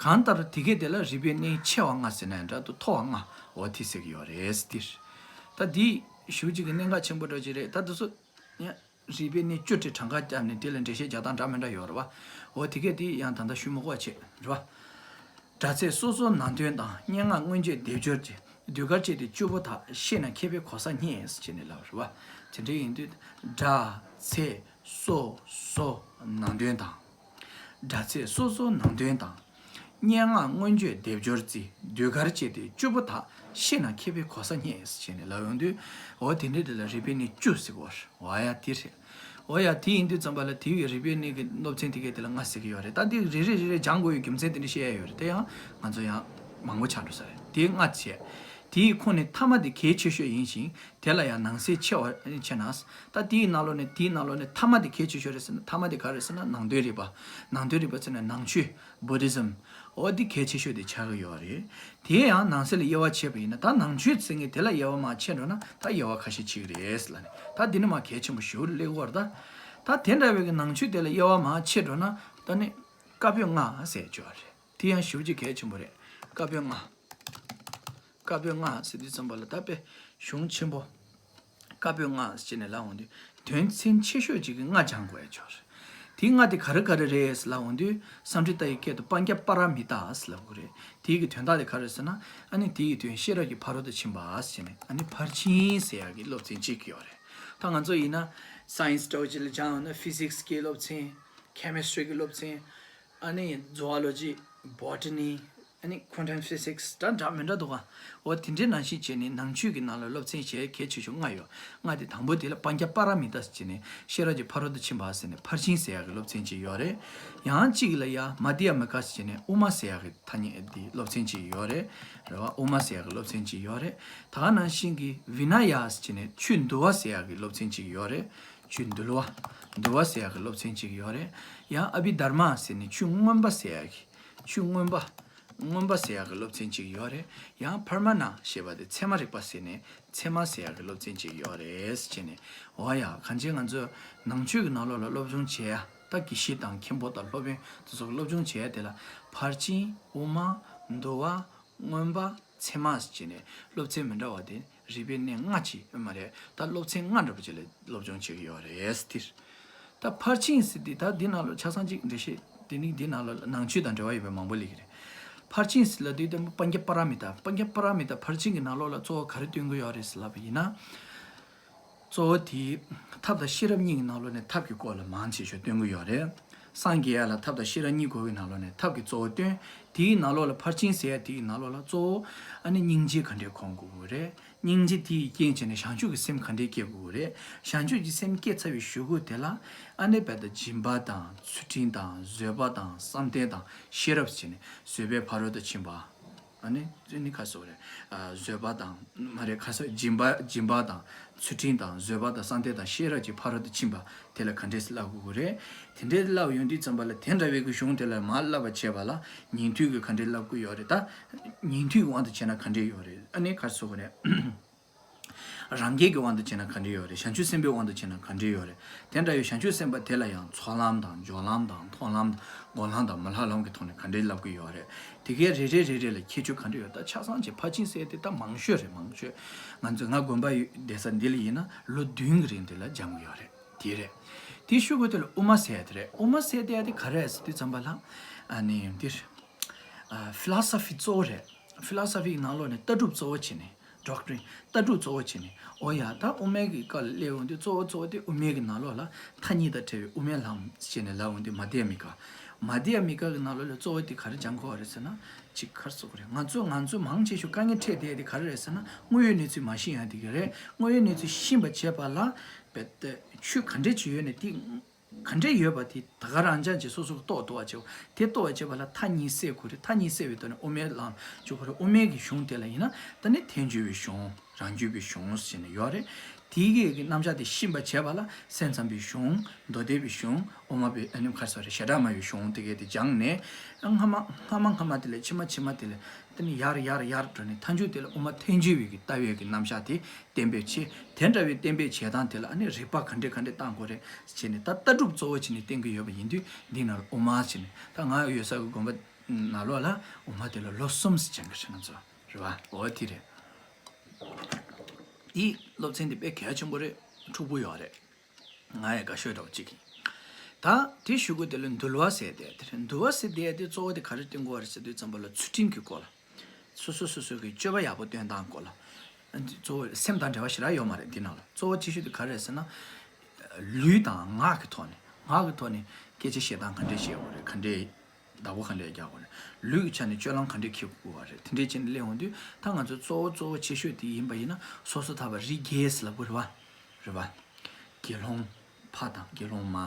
གང་ལྟར་དེ་གས་དེ་ལ་རིག་པའི་གནས་ཆེ་བ་ལྔ་ཟེར་ན་འདྲ་འདུག། མཐོ་བ་ལྔ། འོ་དེ་ཟེར་གི་ཡོད་རེད་འདིར། ད་འདི་ཞེ་པོ་ཅིག་གི་གནད་འགག་ཆེན་པོ་འདྲ་ཅིག་རེད། ད་དེ་ཚོ་ཡང་རིག་པའི་གནས་བཅུ་དེ་གྲངས་ཀ་བརྒྱབ་ནས་དེ་ལ་འགྲེལ་བཤད་རྒྱག་སྟངས་འདྲ་མི་འདྲ་ཡོད་རེད་པ། འོ་དེ་གས་དེ་ཡང་ད་ལྟ་ཞུ་མི་དགོས་པ་བྱེད་རེད་པ། སྒྲ་ཚད་སོ་སོ་ནང་དོན་དང་། སྙན་ངག་མངོན་བརྗོད་སྡེབ་སྦྱོར་གྱི། ཟློས་གར་བཅས་ཏེ་བཅུ་པོ་དག། ཤེས་ན་མཁས་པའི་གོ་ས་རྙེད། ཟེར་ནས་ལབ་རེད་པ། དེ་འདྲ་ཡིན་དུས་སྒྲ་ཚད་སོ་སོ་ནང་དོན་དང་། སྒྲ་ཚད་སོ་སོ་ནང་དོན་དང་། སྙན་ངག་མངོན་བརྗོད་སྡེབ་སྦྱོར་རྩིས། ཟློས་གར་བཅས་ཏེ་བཅུ་པོ་དག། ཤེས་ན་མཁས་པའི་གོ་ས་རྙེད། ཟེར་ནས་ལབ་ཡོང་དུས། འོ་དེ་འདྲའི་དེ་ལ་རིག་པའི་གནས་བཅུ་ཟེར་གོ། འོ་ཡ་དེ་རེད། འོ་ཡ་དེ་ཡིན་དུས་ཙམ་པ་ལ་དེ་བས་རིག་པའི་གནས་ཀྱི་སློབ་ཚན་དེ་གས་དེ་ལ་ལྔ་ཟེར་གི་ཡོད་རེད། ད་འདི་རེ་རེ་རེ་རེ་སྦྱང་དགོས་ཡོད། རྒྱུ་མཚན་དེ་འདྲ་བཤད་ཡ་ཡོད་རེད། དེ་ཡང་ང་ཚོ་ཡང་མང་པོ་ཆགས་འགྲོ་ས་རེད། དེ་ལྔ་བྱས། དེའི་ཁོངས་ནས་ཐ་མ་དེ་གལ་ཆེ་ཤོས་ཡིན་ཞིང་། དེ་ལ་ཡང་ནང་གསེས་ཆེ་བ་ཆེ་ན། ད་དེའི་ནང་ལོགས་ནས་དེའི་ནང་ལོགས་ནས་ཐ་མ་དེ་གལ་ཆེ་ཤོས་རེད་ཟེར་ན། ཐ་མ་དེ་ག་རེ་ཟེར་ན། ནང་དོན་རིག་པ། ནང་དོན་རིག་པ་ཟེར་ན་ནང་ཆོས། བུ་དྷི་ཛིམ། འོ་འདི་གལ་ཆེ་ཤོས་དེ་ཆགས་ཀྱི་ཡོད་རེད། དེ་ཡང་ནང་གསེས་ལ་དབྱེ་བ་ཕྱེ་བ་ཡིན་ན། ད་ནང་ཆོས་ཟེར་མཁན་དེ་ལ་དབྱེ་བ་མར་ཕྱེ་འགྲོ་ན་ད་དབྱེ་བ་ཁ་ཤས་ཕྱེ་གི་རེད་ལབ་ནས། ད་འདི་ནི་མར་གལ་ཆེན་པོ་ཞེ་པོ་སླེབས་ཀྱི་ཡོད་རེད་ད། ད་དེ་འདྲ་བའི་གི་ནང་ཆོས་དེ་ལ་དབྱེ་བ་མར་ཕྱེ་འགྲོ་ན། ད་ནི་བཀའ་པོད་ལྔ་ཟེར་ཡ་ཅིག་ཡོད་རེད། དེ་ཡང་ཞེ་པོ་ཅིག་གལ་ཆེན་པོ་རེད། བཀའ་པོད་ལྔ། བཀའ་པོད་ལྔ་ཟེར་དུས་ཙམ་པ་ལ་ད་དཔེ་གཞུང་ཆེན་པོ། བཀའ་པོད་ལྔ་ཟེར་ནས་ལབ་འོང་དུས། དོན་ཚན་ཆེ་ཤོས་གཅིག་གི་ལྔ་སྦྱང་དགོས་ཡ་ཅིག་ཡོད་རེད། དེ་ལྔ་དེ་ག་རེ་ག་རེ་རེད་ལབ་འོང་དུས། སཾ་སྐྲྀ་ཏ་ཡི་སྐད་དུ་པཉྩ་པཱ་ར་མི་ཏཱ་ཟེར་ལབ་དགོས་རེད། དེའི་གི་དོན་དག་དེ་ག་རེ་ཟེར་ན། ཨ་ནི་དེའི་གི་དོན་ཤེས་རབ་ཀྱི་ཕ་རོལ་ཏུ་ཕྱིན་པ་ཟེར་ནས། ཨ་ནི་ཕར་ཕྱིན་ཟེར་ཡ་གི་སློབ་ཚན་གཅིག་ཡོད་རེད། ད་ང་ཚོ་ཡིན་ན་སའེན་སི་འདྲ་བོ་ཅིག་ལ་སྦྱང་ཡོང་ན། ཕི་ཟིག་སི་གི་སློབ་ཚན། ཁེ་མི་སི་ཊི་རི་གི་སློབ་ཚན། ཨ་ནི་ཛོ་ཨོ་ལོ་ཇི། བྷོ་ཊ་ནི། ཨ་ནི་ཁོན་ཊམ་ཕི་ཟིག་སི་འདྲ་འདྲ་མི་འདྲ་འདུག་ག། འོ་དེ་འདྲའི་ནང་བཞིན་བྱས་ནས་ནང་ཆོས་ཀྱི་ནང་ལ་སློབ་ཚན་བྱེད་གལ་ཆེ་ཤོས་ལྔ་ཡོད། ལྔ་དེ་དང་པོ་དེ་ལ་པཉྩ་པཱ་ར་མི་ཏཱ་ཟེར་ནས་ཤེས་རབ་ཀྱི་ཕ་རོལ་ཏུ་ཕྱིན་པ་ཟེར་ནས་ཕར་ཕྱིན་ཟེར་ཡག་གི་སློབ་ཚན་ཅིག་ཡོད་རེད། ཡང་གཅིག་ལ་ཡ་མ་དྷྱ་མ་ཀ་ཟེར་ནས་དབུ་མ་ཟེར་ཡག་གི་ཐ་སྙད་དེ་སློབ་ཚན་ཅིག་ཡོད་རེད། རེད་བ། དབུ་མ་ཟེར་ཡག་གི་སློབ་ཚན་ཅིག་ཡོད་རེད། ད་ག་ནང་བཞིན་གྱི་བི་ན་ཡ་ཟེར་ནས་ཆོས་འདུལ་བ་ཟེར་ཡག་གི་སློབ་ཚན་ཅིག་ཡོད་རེད། ཆོས་འདུལ་བ། འདུལ་བ་ཟེར་ཡག་གི་སློབ་ཚན་ཅིག་ཡོད་རེད། ཡང་ཨ་བྷི་དྷརྨ་ཟེར་ནས་ཆོས་མངོན་པ་ཟེར་ཡག་གི། ཆོས་མངོན་པ། མངོན་པ་ཟེར་ཡག་གི་སློབ་ཚན་ཅིག་ཡོད་རེད། ཡང་པྲ་མ་ཎ་ཞེས་པ་དེ་ཚད་མ་རིག་པ་ཟེར་ནས་ཚད་མ་ཟེར་ཡག་གི་སློབ་ཚན་ཅིག་ཡོད་རེད་ཟེར་ནས། འོ་ཡ། གང་ཅི་ང་ཚོས་ནང་ཆོས་ཀྱི་ནང་ལོགས་ལ་སློབ་སྦྱོང་བྱེད་ཡ། ད་དགེ་བཤེས་དང་མཁན་པོ་དང་སློབ་དཔོན་དེ་ཚོ་གི་སློབ་སྦྱོང་བྱེད་ཡ་དེ་ལ་ཕར་ཕྱིན། དབུ་མ། འདུལ་བ། མངོན་པ། ཚད་མ་ཟེར་ནས་སློབ་ཚན་མི་འདྲ་བ་དེ། རིག་པའི་གནས་ལྔ་ཅིག་ཡོད་མ་རེད། ད་སློབ་ཚན་ལྔ་འདྲ་པོ་ཅིག་ལ་སློབ་སྦྱོང་བྱེད་ཀྱི་ཡོད་རེད་འདིར། ད་ཕར་ཕྱིན་ཟེར་དེ་ད་འདི་ནང་ལ་ཆ་ཚང་ཅིག་འགྲེལ་བཤད་དེ་ནི་འདི་ནང་ལ་ནང་ཆོས་དང་འབྲེལ་བ་ཡོད་པའི་མང་པོ་སླེབས་ཀྱི་རེད། ཕར་ཕྱིན་ཟེར་ལབ་དུས་ད་པཉྩ་པཱ་ར་མི་ཏཱ། པཉྩ་པཱ་ར་མི་ཏཱ་ཕར་ཕྱིན་གྱི་ནང་ལོགས་ལ་གཙོ་བོ་ག་རེ་སྟོན་གྱི་ཡོད་རེད་ཟེར་ལབ་པ་ཡིན་ན། གཙོ་བོ་དེ་ཐབས་དང་ཤེས་རབ་གཉིས་ཀྱི་ནང་ལོགས་ནས་ཐབས་ཀྱི་སྐོར་ལ་མང་ཆེ་ཤོས་སྟོན་གྱི་ཡོད་རེད། སངས་རྒྱས་ཡ་ལ་ཐབས་དང་ཤེས་རབ་གཉིས་དགོས་པའི་ནང་ལོགས་ནས་ཐབས་ཀྱི་གཙོ་བོ་སྟོན། དེའི་ནང་ལོགས་ལ་ཕར་ཕྱིན་ཟེར་ཡ་དེའི་ནང་ལོགས་ལ་གཙོ་བོ་ཨ་ནི་སྙིང་རྗེ་ག་འདྲས་སྒོམ་དགོས་ཀྱི་རེད། སྙིང་རྗེ་དེའི་རྐྱེན་བྱས་ནས་བྱང་ཆུབ་ཀྱི་སེམས་ག་འདྲས་སྐྱེ་དགོས་ཀྱི་རེད། བྱང་ཆུབ་ཀྱི་སེམས་སྐྱེ་ཚར་བའི་གཞུག་གུ་དེ་ལ་ཨ་ནི་རྦད་དེ་སྦྱིན་པ་དང་ཚུལ་ཁྲིམས་དང་བཟོད་པ་དང་བསམ་གཏན་དང་ཤེས་རབ་བྱས་ནས་བཟོད་པའི་ཕ་རོལ་ཏུ་ཕྱིན་པ། ཨ་ནི་ཨ་ནི་ཁ་སོ་རེད། ཨ་བཟོད་པ་དང་མ་རེད། ཁ་སོ་སྦྱིན་པ་སྦྱིན་པ་དང་ཚུལ་ཁྲིམས་དང་བཟོད་པ་དང་བསམ་གཏན་དང་ཤེས་རབ་ཀྱི་ཕ་རོལ་ཏུ་ཕྱིན་པ་དེ་ལ་ག་འདྲས་སེ་བསླབ་དགོས་ཀྱི་རེད། དེ་འདྲས་བསླབ་ཡོང་དུས་ཙམ་པ་ལ་དེ་འདྲ་བའི་གི་གཞུང་དེ་ལ་མར་བསླབ་པ་བྱས་པ་ལ་ཉན་ཐོས་ཀྱི་ག་འདྲས་བསླབ་དགོས་ཡོད་རེད། ད་ཉན་ཐོས་ཀྱི་དབང་དུ་བྱས་ན་ག་འདྲས་ཡོད་རེད། ཨ་ནི་ཁ་སོ་རེད། རང་རྒྱལ་གྱི་དབང་དུ་བྱས་ན་ག་འདྲ་ཡོད་རེད། བྱང་ཆུབ་སེམས་དཔའི་དབང་དུ་བྱས་ན་ག་འདྲ་ཡོད་རེད། དེ་འདྲ་ཡོད། བྱང་ཆུབ་སེམས་དཔའ་དེ་ལ་ཡང་ཚོགས་ལམ་དང་སྦྱོར་ལམ་དང་མཐོང་ལམ་དང་སྒོམ་ལམ་དང་མི་སློབ་ལམ་གྱི་ཐོག་ནས་ག་འདྲའི་བསླབ་ཀྱི་ཡོད་རེད། དེ་གའི་རེ་རེ་རེ་རེ་ལ་ཁྱད་ཆོས་ག་འདྲ་ཡོད། ད་ཆ་ཚང་ཅིག་ཕར་ཕྱིན་ཟེར་དེ་ད་མང་ཤོས་རེད། མང་ཤོས་ང་ཚོ་ང་དགོན་པ་ཡོད་བསྡད་ས་འདི་ལ་ཡིན་ན་ལོ་བདུན་གྱི་རིང་འདི་ལ་སྦྱང་གི་ཡོད་རེད། དེ་རེད། དེ་ཤུ་གུ་དེ་ལ་དབུ་མ་ཟེར་དེ་རེད། དབུ་མ་ཟེར་དེ་ཡ་དེ་ག་རེ་རེད་ཟེར་དུས་ཙམ་པ་ལ་ཨ་ནི་འདིར་ཕི་ལོ་སོ་ཕི་གཙོ་བོ་རེད། ཕི་ལོ་སོ་ཕི་ནང་ལོགས་ནས་ལྟ་གྲུབ་གཙོ་བོ་བྱས་ནས། ཌོག་ཊྲིན། ལྟ་གྲུབ་གཙོ་བོ་བྱས་ནས། འོ་ཡ། ད་དབུ་མའི་གི་སྐོར་ལ་སླེབས་འོང་དུས་གཙོ་བོ་གཙོ་བོ་དེ་དབུ་མའི་གི་ནང་ལོགས་ལ་མཐའ་གཉིས་དང་བྲལ་བའི་དབུ་མའི་ལམ་བྱས་ནས་ལབ་འོང་དུས་མ་དྷྱ་མི་ཀ། མ་དྷྱ་མི་ཀ་གི་ནང་ལོགས་ལ་གཙོ་བོ་དེ་ག་རེ་སྦྱང་དགོས་པ་རེད་ཟེར་ན། ཅིག་ག་རེ་ཟེར་དགོས་རེད། ང་ཚོ་ང་ཚོ་མང་ཆེ་ཤོས་དཀའ་ངལ་འཕྲད་བསྡད་དེ་ག་རེ་རེད་ཟེར་ན། དངོས་ཡོད་གནས་ཚུལ་མ་ཤེས་ཡ་དེ་ག་རེད། དངོས་ཡོད་གནས་ཚུལ་ཤེས་པ་བྱས་པ་ལ་བེད་ཆོས་ག་འདྲས་ཅིག་ཡོད་ནས་དེ། ག་འདྲས་ཡོད་པ་དེ་ད་ག་རང་རྐྱང་གཅིག་སོ་སོ་གིས་རྟོགས་རྟོགས་པ་བྱེད། དེ་རྟོགས་པ་བྱེད་པ་ལ་མཐའ་གཉིས་སེལ་དགོས་རེད། མཐའ་གཉིས་སེལ་བའི་ཐོག་ནས་དབུ་མའི་ལམ་འཇུག་དགོས་རེད། དབུ་མའི་གི་གཞུང་དེ་ལ་ཡིན་ན་ད་ནི་ཐལ་འགྱུར་བའི་གཞུང་། རང་རྒྱུད་པའི་གཞུང་ཟེར་ནས་ཡོད་རེད། དེ་གའི་གི་རྣམ་གཞག་དེ་ཤེས་པ་བྱས་པ་ལ་སེམས་ཙམ་པའི་གཞུང་། མདོ་སྡེ་པའི་གཞུང་། དབུ་མ་པའི་ཨ་ནི་ག་རེ་ཟེར་དགོས་རེད། བྱེ་བྲག་སྨྲ་བའི་གཞུང་དེ་གའི་དེ་སྦྱངས་ནས། སྔ་མ་སྔ་མ་སྔ་མ་དེ་ལས་ཕྱི་མ་ཕྱི་མ་དེ་ལས། དེ་ནི་ཡར་ཡར་ཡར་འགྲོ་ནས་མཐའ་མཇུག་དེ་ལ་དབུ་མ་ཐལ་འགྱུར་བའི་གི་ལྟ་བའི་གི་རྣམ་གཞག་དེ་གཏན་འབེབས་བྱེད། དེ་འདྲ་བའི་གཏན་འབེབས་བྱེད་སྟངས་དེ་ལ་ཨ་ནི་རིགས་པ་ག་འདྲས་ག་འདྲས་བཏང་དགོས་རེད་བྱས་ནས། ད་ལྟ་གྲུབ་གཙོ་བོ་བྱས་ནས་བསྟན་གྱི་ཡོད་པ་ཡིན་དུས། འདི་ནང་ལ་དབུ་མ་བྱས་ནས། ད་ང་ཡོད་ས་གི་དགོན་པ་ནང་ལོགས་ལ་དབུ་མ་དེ་ལ་ལོ་གསུམ་ཙམ་སྦྱང་གི་རེད། ང་ཚོ་རེད་པ། འོ་དེ་རེད། དེའི་སློབ་ཚན་དེ་དཔེ་གལ་ཆེན་པོ་རེད། འཁྲུག་པོ་ཡོད་རེད། ང་ཡང་དགའ་ཤོས་འདྲ་བོ་གཅིག་ཡིན། ད་དེ་ཞུ་དགོས་དེ་ལ་འདུལ་བ་ཟེར་དེ་དེ་རེད། འདུལ་བ་ཟེར་དེ་དེ་གཙོ་བོ་དེ་ག་རེ་བསྟན་དགོས་པ་རེད་ཟེར་དུས་ཙམ་པ་ལ་ཚུལ་ཁྲིམས་ཀྱི་སྐོར་ལ། སོ་སོ་སོ་སོ་གི་སྤྱོད་པ་ཡག་པོ་སྟོན་སྟངས་སྐོར་ལ། གཙོ་བོ་སེམས་དང་འབྲེལ་བ་ཞེ་དྲག་ཡོད་མ་རེད་འདི་ནང་ལ། གཙོ་བོ་ཆེ་ཤོས་དེ་ག་རེ་རེད་ཟེར་ན། ལུས་དང་ངག་གི་ཐོག་ནས། ངག་གི་ཐོག་ནས་སྐད་ཆ་བཤད་སྟངས་ག་འདྲས་བཤད་དགོས་རེད། ག་འདྲས། བདག་པོ་ག་འདྲས་རྒྱག་དགོས་རེད། ལུས་ཀྱི་ཆ་ནས་སྤྱོད་ལམ་ག་འདྲས་འཁྱེར་དགོས་པ་རེད། དེ་འདྲས་བྱས་ནས་སླེབས་འོང་དུས་ད་ང་ཚོ་གཙོ་བོ་གཙོ་བོ་ཆེ་ཤོས་དེ་ཡིན་པ་ཡིན་ན་སོ་སོ་ཐར་པ་རིགས་བརྒྱད་ཟེར་ལབ་དགོས་རེད་པ། རེད་པ། དགེ་སློང་ཕ་དང་དགེ་སློང་མ།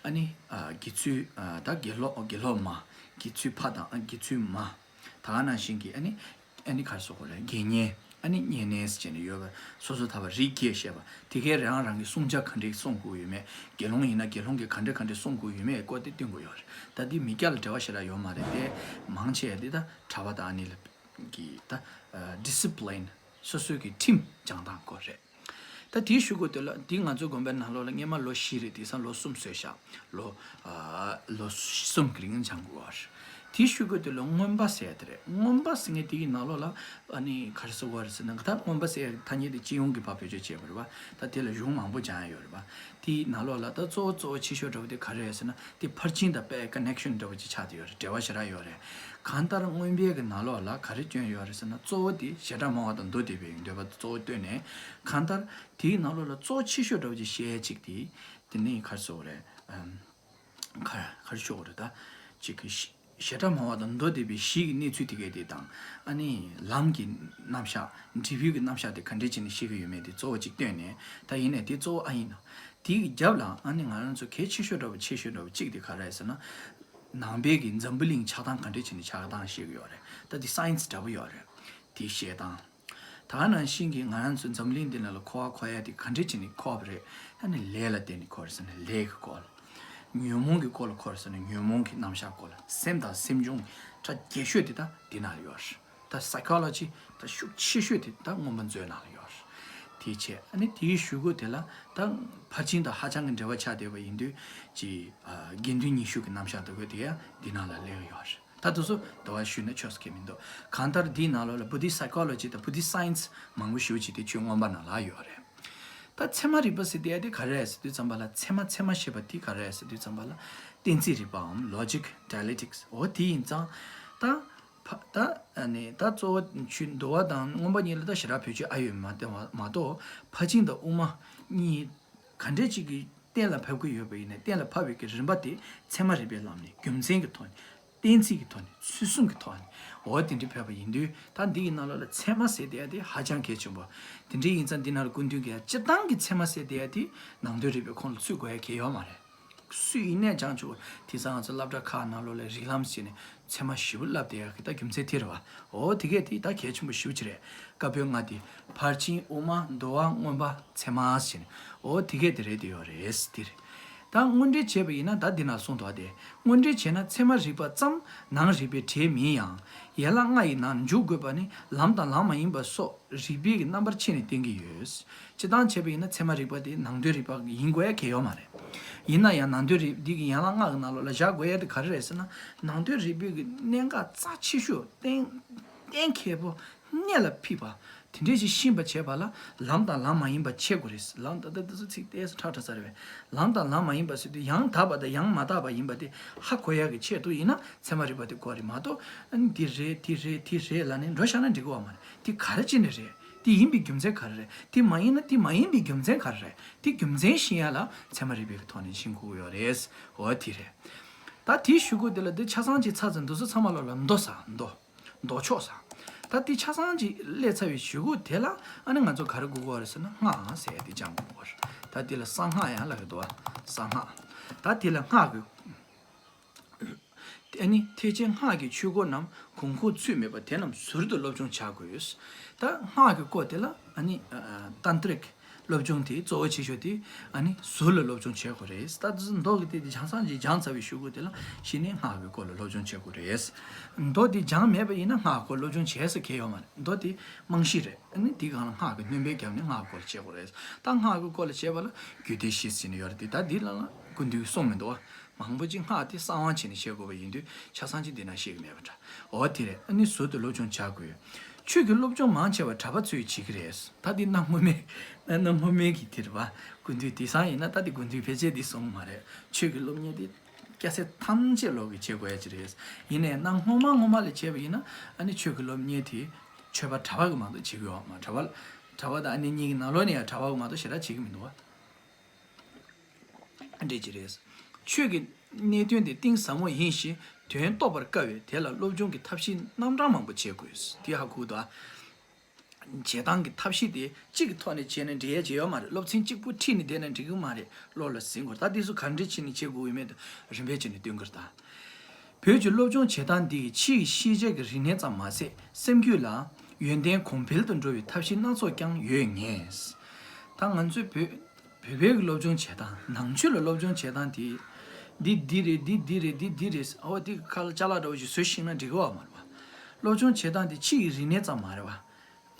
ཨ་ནི་ཨ་དགེ་ཚུལ་ཨ་ད་དགེ་སློང་དགེ་སློང་མ། དགེ་ཚུལ་ཕ་དང་ཨ་དགེ་ཚུལ་མ། ད་ག་ནང་བཞིན་གྱི་ཨ་ནི། ཨ་ནི་ག་རེ་ཟེར་དགོས་རེད། དགེ་བསྙེན། ཨ་ནི་བསྙེན་གནས་ཟེར་ནས་ཡོད་པ། སོ་སོ་ཐར་པ་རིགས་བརྒྱད་བཤད་པ་དེ་གའི་རང་རང་གི་བསྲུང་བྱ་ག་འདྲས་བསྲུང་དགོས་ཡོད་མེད། དགེ་སློང་ཡིན་ན་དགེ་སློང་གིས་ག་འདྲས་ག་འདྲས་བསྲུང་དགོས་ཡོད་མེད་སྐོར་དེ་སྟོན་དགོས་ཡོད་རེད། ད་འདི་མི་སྐྱ་ལ་འབྲེལ་བ་ཞེ་དྲག་ཡོད་མ་རེད་དེ། མང་ཆེ་འདི་ད་གྲྭ་པ་དང་ཨ་ནི་ལ་གི་ད་ཨ་ཌི་སི་པི་ལིན། སོ་སོའི་གི་ཁྲིམས་སྦྱང་སྟངས་སྐོར་རེད། ད་དེའི་ཤུ་གུ་དེ་ལ་འདི་ང་ཚོའི་དགོན་པའི་ནང་ལོགས་ལ་སྔས་མ་ལོ་བཞི་རེད། དེང་སང་ལོ་གསུམ་བཟོས་ཤག་ལོ་ཨ་ལོ་གསུམ་གི་རིང་སྦྱང་དགོས་པ་རེད། དེའི་ཤུ་གུ་དེ་ལ་མངོན་པ་ཟེར་དེ་རེད། མངོན་པ་ཟེར་མཁན་དེ་གི་ནང་ལོགས་ལ་ཨ་ནི་ག་རེ་ཟེར་དགོས་རེད་ཟེར་ན། ད་མངོན་པ་ཟེར་ཐ་སྙད་དེ་སྤྱི་ཡོངས་ཀྱི་ཕར་བེད་སྤྱོད་བྱས་པ་རེད་པ། ད་དེ་ལ་གཞུང་མང་པོ་སྦྱང་ཡ་ཡོད་རེད་པ། དེའི་ནང་ལོགས་ལ་ད་གཙོ་བོ་གཙོ་བོ་ཆེ་ཤོས་འདྲ་བོ་དེ་ག་རེ་རེད་ཟེར་ན། དེ་ཕར་ཕྱིན་དང་དཔེ་ཀ་ནེག་ཤན་འདྲ་བོ་ཅིག་ཆགས་བསྡད་ཡོད་རེད། འབྲེལ་བ་ཞེ་དྲག་ཡོད་རེད། གང་ལྟར་མངོན་པའི་གི་ནང་ལོགས་ལ་ག་རེ་བསྐྱོན་ཡོད་རེད་ཟེར་ན། གཙོ་བོ་དེ་བྱེ་བྲག་སྨྲ་བ་དང་མདོ་སྡེ་པའི་འདོད་པ་གཙོ་བོ་བཏོན་ནས། གང་ལྟར་དེའི་ནང་ལོགས་ལ་གཙོ་ཆེ་ཤོས་འདྲ་བོ་ཅིག་བཤད་ཡ་གཅིག་དེ། དེ་ནི་ག་རེ་ཟེར་དགོས་རེད། ཨམ། ག་ག་རེ་ཞུ་དགོས་རེད། ད་གཅིག་གི་བྱེ་བྲག་སྨྲ་བ་དང་མདོ་སྡེ་པའི་གཞི་གི་གནས་ཚུལ་དེ་གའི་དེ་དང་། ཨ་ནི་ལམ་གྱི་རྣམ་གཞག་འབྲས་བུའི་གི་རྣམ་གཞག་དེ་ག་འདྲས་བྱས་ནས་བཤད་ཀྱི་ཡོད་མེད་དེ་གཙོ་བོ་གཅིག་བཏོན་ནས། ད་ཡིན་ནའི་དེ་གཙོ་བོ་ཨ་ཡིན་ནོ། དེའི་རྒྱབ་ལ་ཨ་ནི་ང་རང་ཚོ་གལ་ཆེ་ཤོས་འདྲ་བོ་ཆེ་ཤོས་འདྲ་བོ་གཅིག་དེ་ག་རེ་རེད་ཟེར་ན། ནང་པའི་གི་འཛམ་བུ་གླིང་ཆགས་སྟངས་ག་འདྲས་བྱས་ནས་ཆགས་སྟངས་བཤད་ཀྱི་ཡོད་རེད། ད་དེ་སའེན་སི་འདྲ་བོ་ཡོད་རེད། དེ་བཤད་སྟངས། ད་ག་ནང་བཞིན་གྱི་ང་རང་ཚོ་འཛམ་གླིང་འདི་ནང་ལ་འཁོར་བ་འཁོར་ཡ་དེ་ག་འདྲས་བྱས་ནས་འཁོར་བ་རེད། ཨ་ནི་ལས་ལ་བརྟེན་ནས་འཁོར་རེད་ཟེར་ན་ལས་ཀྱི་སྐོར་ལ། ཉོན་མོངས་ཀྱི་སྐོར་ལ་འཁོར་རེད་ཟེར་ན་ཉོན་མོངས་ཀྱི་རྣམ་གཞག་སྐོར་ལ། སེམས་དང་སེམས་བྱུང་གྲ་རྒྱས་ཤོས་དེ་ད་འདི་ནང་ལ་ཡོད་རེད། ད་སའི་ཀོ་ལོ་ཇི་ད་ཤུགས་ཆེ་ཤོས་དེ་ད་མངོན་པ་མཛོད་ནང་ལ་ཡོད་རེད། དེའི་ཆེད་ཨ་ནི་དེའི་ཞུ་སྒོ་དེ་ལ་ད་ཕར་ཕྱིན་དང་ཧ་ཅང་གི་འབྲེལ་བ་ཆགས་བསྡད་པ་ཡིན་དུས་ཀྱི་དགེ་འདུན་ཉི་ཤུ་གི་རྣམ་གཞག་ལྟ་བུ་དེ་ཡང་འདི་ནང་ལ་སླེབས་ཡོད་རེད། ད་དེ་ཚོ་དེ་བ་ཞུས་ན་ཆོག་ས་གི་མི་འདུག་གང་ལྟར་འདིའི་ནང་ལོགས་ལ་བུ་དིསྟ་སའི་ཀོ་ལོ་ཇི་དང་བུ་དིསྟ་སའེན་སི་མང་པོ་ཞེ་པོ་ཅིག་དེ་ཆོས་མངོན་པ་ནང་ལ་ཡོད་རེད། ད་ཚད་མ་རིག་པ་ཟེར་དེ་ཡ་དེ་ག་རེ་རེད་ཟེར་དུས་ཙམ་པ་ལ། ཚད་མ་ཚད་མ་ཞེས་པ་དེ་ག་རེ་རེད་ཟེར་དུས་ཙམ་པ་ལ། གཏན་ཚིགས་རིག་པའམ་ལོ་ཇིག་ཌའི་ལེག་ཊིག་སི། འོ་དེ་ཡིན་ཙང་ད་ཕ་ད་ཨ་ནི་ད་གཙོ་བོ་ཆོས་འདུལ་བ་དང་མངོན་པ་གཉིས་ལ་ད་ཞེ་དྲག་བེད་སྤྱོད་ཨ་ཡོད་མ་གཏོགས་མ་གཏོགས་ཕར་ཕྱིན་དང་དབུ་མ་གཉིས་ག་འདྲས་ཅིག་གི་གཏན་ལ་ཕབ་ཀྱི་ཡོད་པ་ཡིན་ན། གཏན་ལ་ཕབ་པའི་གི་རིམ་པ་དེ་ཚད་མ་རིག་པའི་ལམ་ནས་རྒྱུ་མཚན་གྱི་ཐོག་ནས། གཏན་ཚིགས་ཀྱི་ཐོག་ནས། ཚུལ་གསུམ་གྱི་ཐོག་ནས། འོ་དེ་འདྲའི་ཕེབས་པ་ཡིན་དུས་ད་འདི་ཡི་ནང་ལོགས་ལ་ཚད་མ་ཟེར་དེ་ཡ་དེ་ཧ་ཅང་གལ་ཆེན་པོ། དེ་འདྲའི་ཡིན་ཙང་འདི་ནང་ལ་སྐུ་མདུན་གྱི་ཡ་སྤྱིར་བཏང་གི་ཚད་མ་ཟེར་དེ་ཡ་དེ་ནང་དོན་རིག་པའི་ཁོངས་ལ་ཚུད་དགོས་ཡ་གལ་ཡོད་མ་རེད། སུ་ཡིན་ནས་ཀྱང་ཆོག་དེང་སང་ང་ཚོ་སློབ་གྲྭ་ཁག་ནང་ལོགས་ལ་རིགས་ལམ་ཟེར་ནས་ཚད་མ་བཞི་པོ་བསླབ་བསྡད་ཡག་གི་ད་རྒྱུ་མཚན་དེ་རེད་བ། འོ་དེ་གས་དེ་ད་གལ་ཆེན་པོ་ཞེ་པོ་ཅིག་རེད། བཀའ་པོད་ལྔ་དེ་ཕར་ཕྱིན་དབུ་མ་འདུལ་བ་མངོན་པ་ཚད་མ་ཟེར་ནས། འོ་དེ་གས་དེ་རེད་དེ་ཡོད་རེད་དེ་རེད། ད་དངོས་འབྲེལ་བྱས་པ་ཡིན་ན་ད་འདི་ན་གསུངས་འདུག་བ། དེ་དངོས་འབྲེལ་བྱས་ན་ཚད་མ་རིག་པ་ཙམ་ནང་རིག་པའི་གྲས་མིན་ཡང་། ཡན་ལག་ལྔ་ཡི་ནང་འཇུག་དགོས་པ་ནི་ལམ་དང་ལམ་མ་ཡིན་པ་སོགས་རིགས་པའི་རྣམ་པར་ཕྱེ་ནས་བསྟན་གྱི་ཡོད། སྤྱིར་བཏང་བྱས་པ་ཡིན་ན་ཚད་མ་རིག་པ་དེ་ནང་དོན་རིག་པ་ཡིན་དགོས་ཡ་གལ་ཡོད་མ་རེད། ཡིན་ན་ཡང་ནང་དོན་རིག་འདི་གི་ཡན་ལག་ལྔ་གི་ནང་ལོགས་ལ་བཞག་དགོས་ཡ་དེ་ག་རེ་རེད་ཟེར་ན། ནང་དོན་རིག་པའི་གི་གནད་འགག་རྩ་ཆེ་ཤོས་གཏན་གཏན་འཁེལ་པོ་གནད་ལ་ཕིགས་པ་དེ་འདྲས་ཞིག་ཤེས་པ་བྱས་པ་ལ་ལམ་དང་ལམ་མ་ཡིན་པ་ཕྱེ་དགོས་རེད། ལམ་ད་ལྟ་འདི་ཚོ་ཚིག་ཏོག་ཙམ་ཁྲག་ཁྲ་ས་རེད་པས། ལམ་དང་ལམ་མ་ཡིན་པ་ཟེར་དུས་ཡང་དག་པ་དང་ཡང་མ་དག་པ་ཡིན་པ་དེ་ཧ་གོ་ཡ་གི་ཆེད་དུ་ཡིན་ན་ཚད་མ་རིག་པ་དེ་དགོས་རེད་མ་གཏོགས། ཨ་ནི་འདི་རེད་འདི་རེད་འདི་རེད་ལབ་ནས་འགྲོ་བཞག་ན་འགྲིག་གི་ཡོད་མ་རེད། དེ་ག་རེ་བྱས་ནས་རེད། དེ་ཡིན་པའི་རྒྱུ་མཚན་ག་རེ་རེད། དེ་མ་ཡིན་ན་དེ་མ་ཡིན་པའི་རྒྱུ་མཚན་ག་རེ་རེད། དེ་རྒྱུ་མཚན་ཤེས་ཡ་ལ་ཚད་མ་རིག་པའི་ཐོག་ནས་ཤེས་དགོས་ཀྱི་ཡོད་རེད། འོ་དེ་རེད། ད་དེའི་གཞུག་གུ་དེ་ལ་འདི་ཆ་ཚང་ཅིག་ཚར་ཚར་འདུག་སེ་ཚང་མ་ལོག་ལ་མདོ་ས་མདོ། མདོ་ཕྱོགས་ས། ད་དེ་ཆ་ཚང་ཅིག་སླེབས་ཚར་བའི་གཞུག་གུ་དེ་ལ་ཨ་ནི་ང་ཚོ་ག་རེ་དགོས་ཀྱི་ཡོད་རེད་ཟེར་ན་སྔགས་ཟེར་ཡ་དེ་སྦྱང་དགོས་ཀྱི་ཡོད་རེད། ད་དེ་ལ་གསང་སྔགས་ཡང་ལབ་ཀྱི་འདུག་བ། གསང་སྔགས། ད་དེ་ལ་སྔགས་ཀྱི། ཨ་ནི་ཐེག་ཆེན་སྔགས་ཀྱི་ཆོས་སྐོར་རྣམས་གོང་འཁོད་ཚུད་མེད་པ་དེ་རྣམས་ཟུར་དུ་སློབ་སྦྱོང་བྱ་དགོས། ད་སྔགས་ཀྱི་སྐོར་དེ་ལ་ཨ་ནི་ཏན་ཏྲིག་སློབ་སྦྱོང་དེ་གཙོ་བོ་ཆེ་ཤོས་དེ་ཨ་ནི་ཟུར་ལ་སློབ་སྦྱོང་བྱེད་དགོས་རེད། ད་དེ་ཚོ་མདོ་གི་དེ་དེ་སྦྱང་སང་ཅིག་སྦྱངས་ཚར་བའི་གཞུག་གུ་དེ་ལ་གཞི་ནས་སྔགས་ཀྱི་སྐོར་ལ་སློབ་སྦྱོང་བྱེད་དགོས་རེད། མདོ་དེ་སྦྱངས་མེད་པ་ཡིན་ན་སྔགས་སྐོར་སློབ་སྦྱོང་བྱེད་ས་གལ་ཡོད་མ་རེད། མདོ་དེ་རྨང་གཞི་རེད། ཨ་ནི་དེ་སྒང་ལ་སྔགས་ཀྱི་སྣོན་པ་བརྒྱབ་ནས་སྔགས་སྐོར་བྱེད་དགོས་རེད། ད་སྔགས་ཀྱི་སྐོར་ལ་བྱེད་པ་ལ་རྒྱུད་སྡེ་བཞི་ཟེར་ནས་ཡོད་རེད་དེ། ད་འདི་ལ་ལ་སྐུ་མདུན་གསུངས་མི་འདུག་བ། མང་པོ་ཅིག་སྔགས་དེ་གསང་དབང་བྱས་ནས་བཤད་དགོས་པ་ཡིན་དུས་ཆ་ཚང་ཅིག་འདི་ན་བཤད་ཀྱི་མེད་པ་འདྲ། འོ་དེ་རེད། ཨ་ནི་ཟུར་དུ་སློབ་སྦྱོང་བྱ་དགོས། ཆོས་ཀྱི་སློབ་སྦྱོང་མང་ཆེ་བ་གྲྭ་པ་ཚོས་བྱེད་ཀྱི་རེད། ད་འདི་གནའ་སྔོན་མའི་གནའ་སྔོན་མའི་གི་དེ་རེད་བ། སྐུ་མདུན་དེང་སང་ཡིན་ན་ད་འདི་སྐུ་མདུན་ཕལ་ཆེར་འདི་གསུངས་མ་རེད། ཆོས་ཀྱི་སློབ་གཉེར་དེ་སྐྱ་སེར་ཐམས་ཅད་ལོག་གིས་བྱེད་དགོས་ཡ་ཅིག་རེད། ཡིན་ནའི་གནའ་སྔོན་མ་སྔོན་མ་ལ་བྱས་པ་ཡིན་ན་ཨ་ནི་ཆོས་ཀྱི་སློབ་གཉེར་དེ་ཆོས་པ་གྲྭ་པ་གིས་མང་དུ་བྱེད་ཀྱི་ཡོད་མ། གྲྭ་པ་གྲྭ་པ་དང་ཨ་ནི་གཉིས་ཀྱི་ནང་ལོགས་ནས་ཡང་གྲྭ་པ་གིས་མང་དུ་ཞེ་དྲག་བྱེད་ཀྱི་མི་འདུག་བ། འགྲིག་གི་རེད། ཆོས་ཀྱི་གནད་དོན་དེ་གཏིང་ཟབ་མོ་ཡིན་ཞིང་དོན་རྟོགས་པར་དཀའ་བས་དེ་ལ་སློབ་སྦྱོང་གི་ཐབས་ཤེས་རྣམ་གྲངས་མང་པོ་བྱེད་དགོས། དེ་ཧ་གོ་གི་འདུག་ཨ། བྱེད་སྟངས་ཀྱི་ཐབས་ཤེས་དེ་གཅིག་གི་ཐོག་ནས་བྱས་ན་འགྲིག་ཡ་ཅིག་ཡོད་མ་རེད། སློབ་ཚན་གཅིག་པུ་ཁྲིད་ནས་བསྡད་ན་འགྲིག་གི་མ་རེད། བློ་ལ་ཟིན་དགོས། ད་དེ་ཚོ་ག་འདྲ་བྱས་ནས་བྱེད་དགོས་ཡོད་མེད་དེ་རིམ་པས་བྱས་ནས་སྟོན་གྱི་རེད་ད། བོད་ཀྱི་སློབ་སྦྱོང་བྱེད་སྟངས་འདི་ཡིས་ཕྱི་ཡི་ཤེས་བྱ་གི་རིག་གནས་ཙམ་མ་ཟད་སེམས་རྒྱུད་ལ་ཡོན་ཏན་གོང་འཕེལ་དུ་འགྲོ་བའི་ཐབས་ཤེས་སྣ་ཚོགས་ཀྱང་ཡོད་ངེས། ད་ང་ཚོའི་བོད་བོད་པའི་གི་སློབ་སྦྱོང་བྱེད་སྟངས། ནང་ཆོས་ལ་སློབ་སྦྱོང་བྱེད་སྟངས་དེ། འདི་འདི་རེད། འདི་འདི་རེད། འདི་འདི་རེད། ཨོ་འདི་ཁ་ལ་ཅ་ལག་འདྲ་བོ་ཞིག་བཟོ་ཤེས་ན་འགྲིག་གི་ཡོད་མ་རེད་བ། སློབ་སྦྱོང་བྱེད་སྟངས་དེ་ཕྱི་ཡི་རིག་གནས་ཙམ་མ་རེད་བ།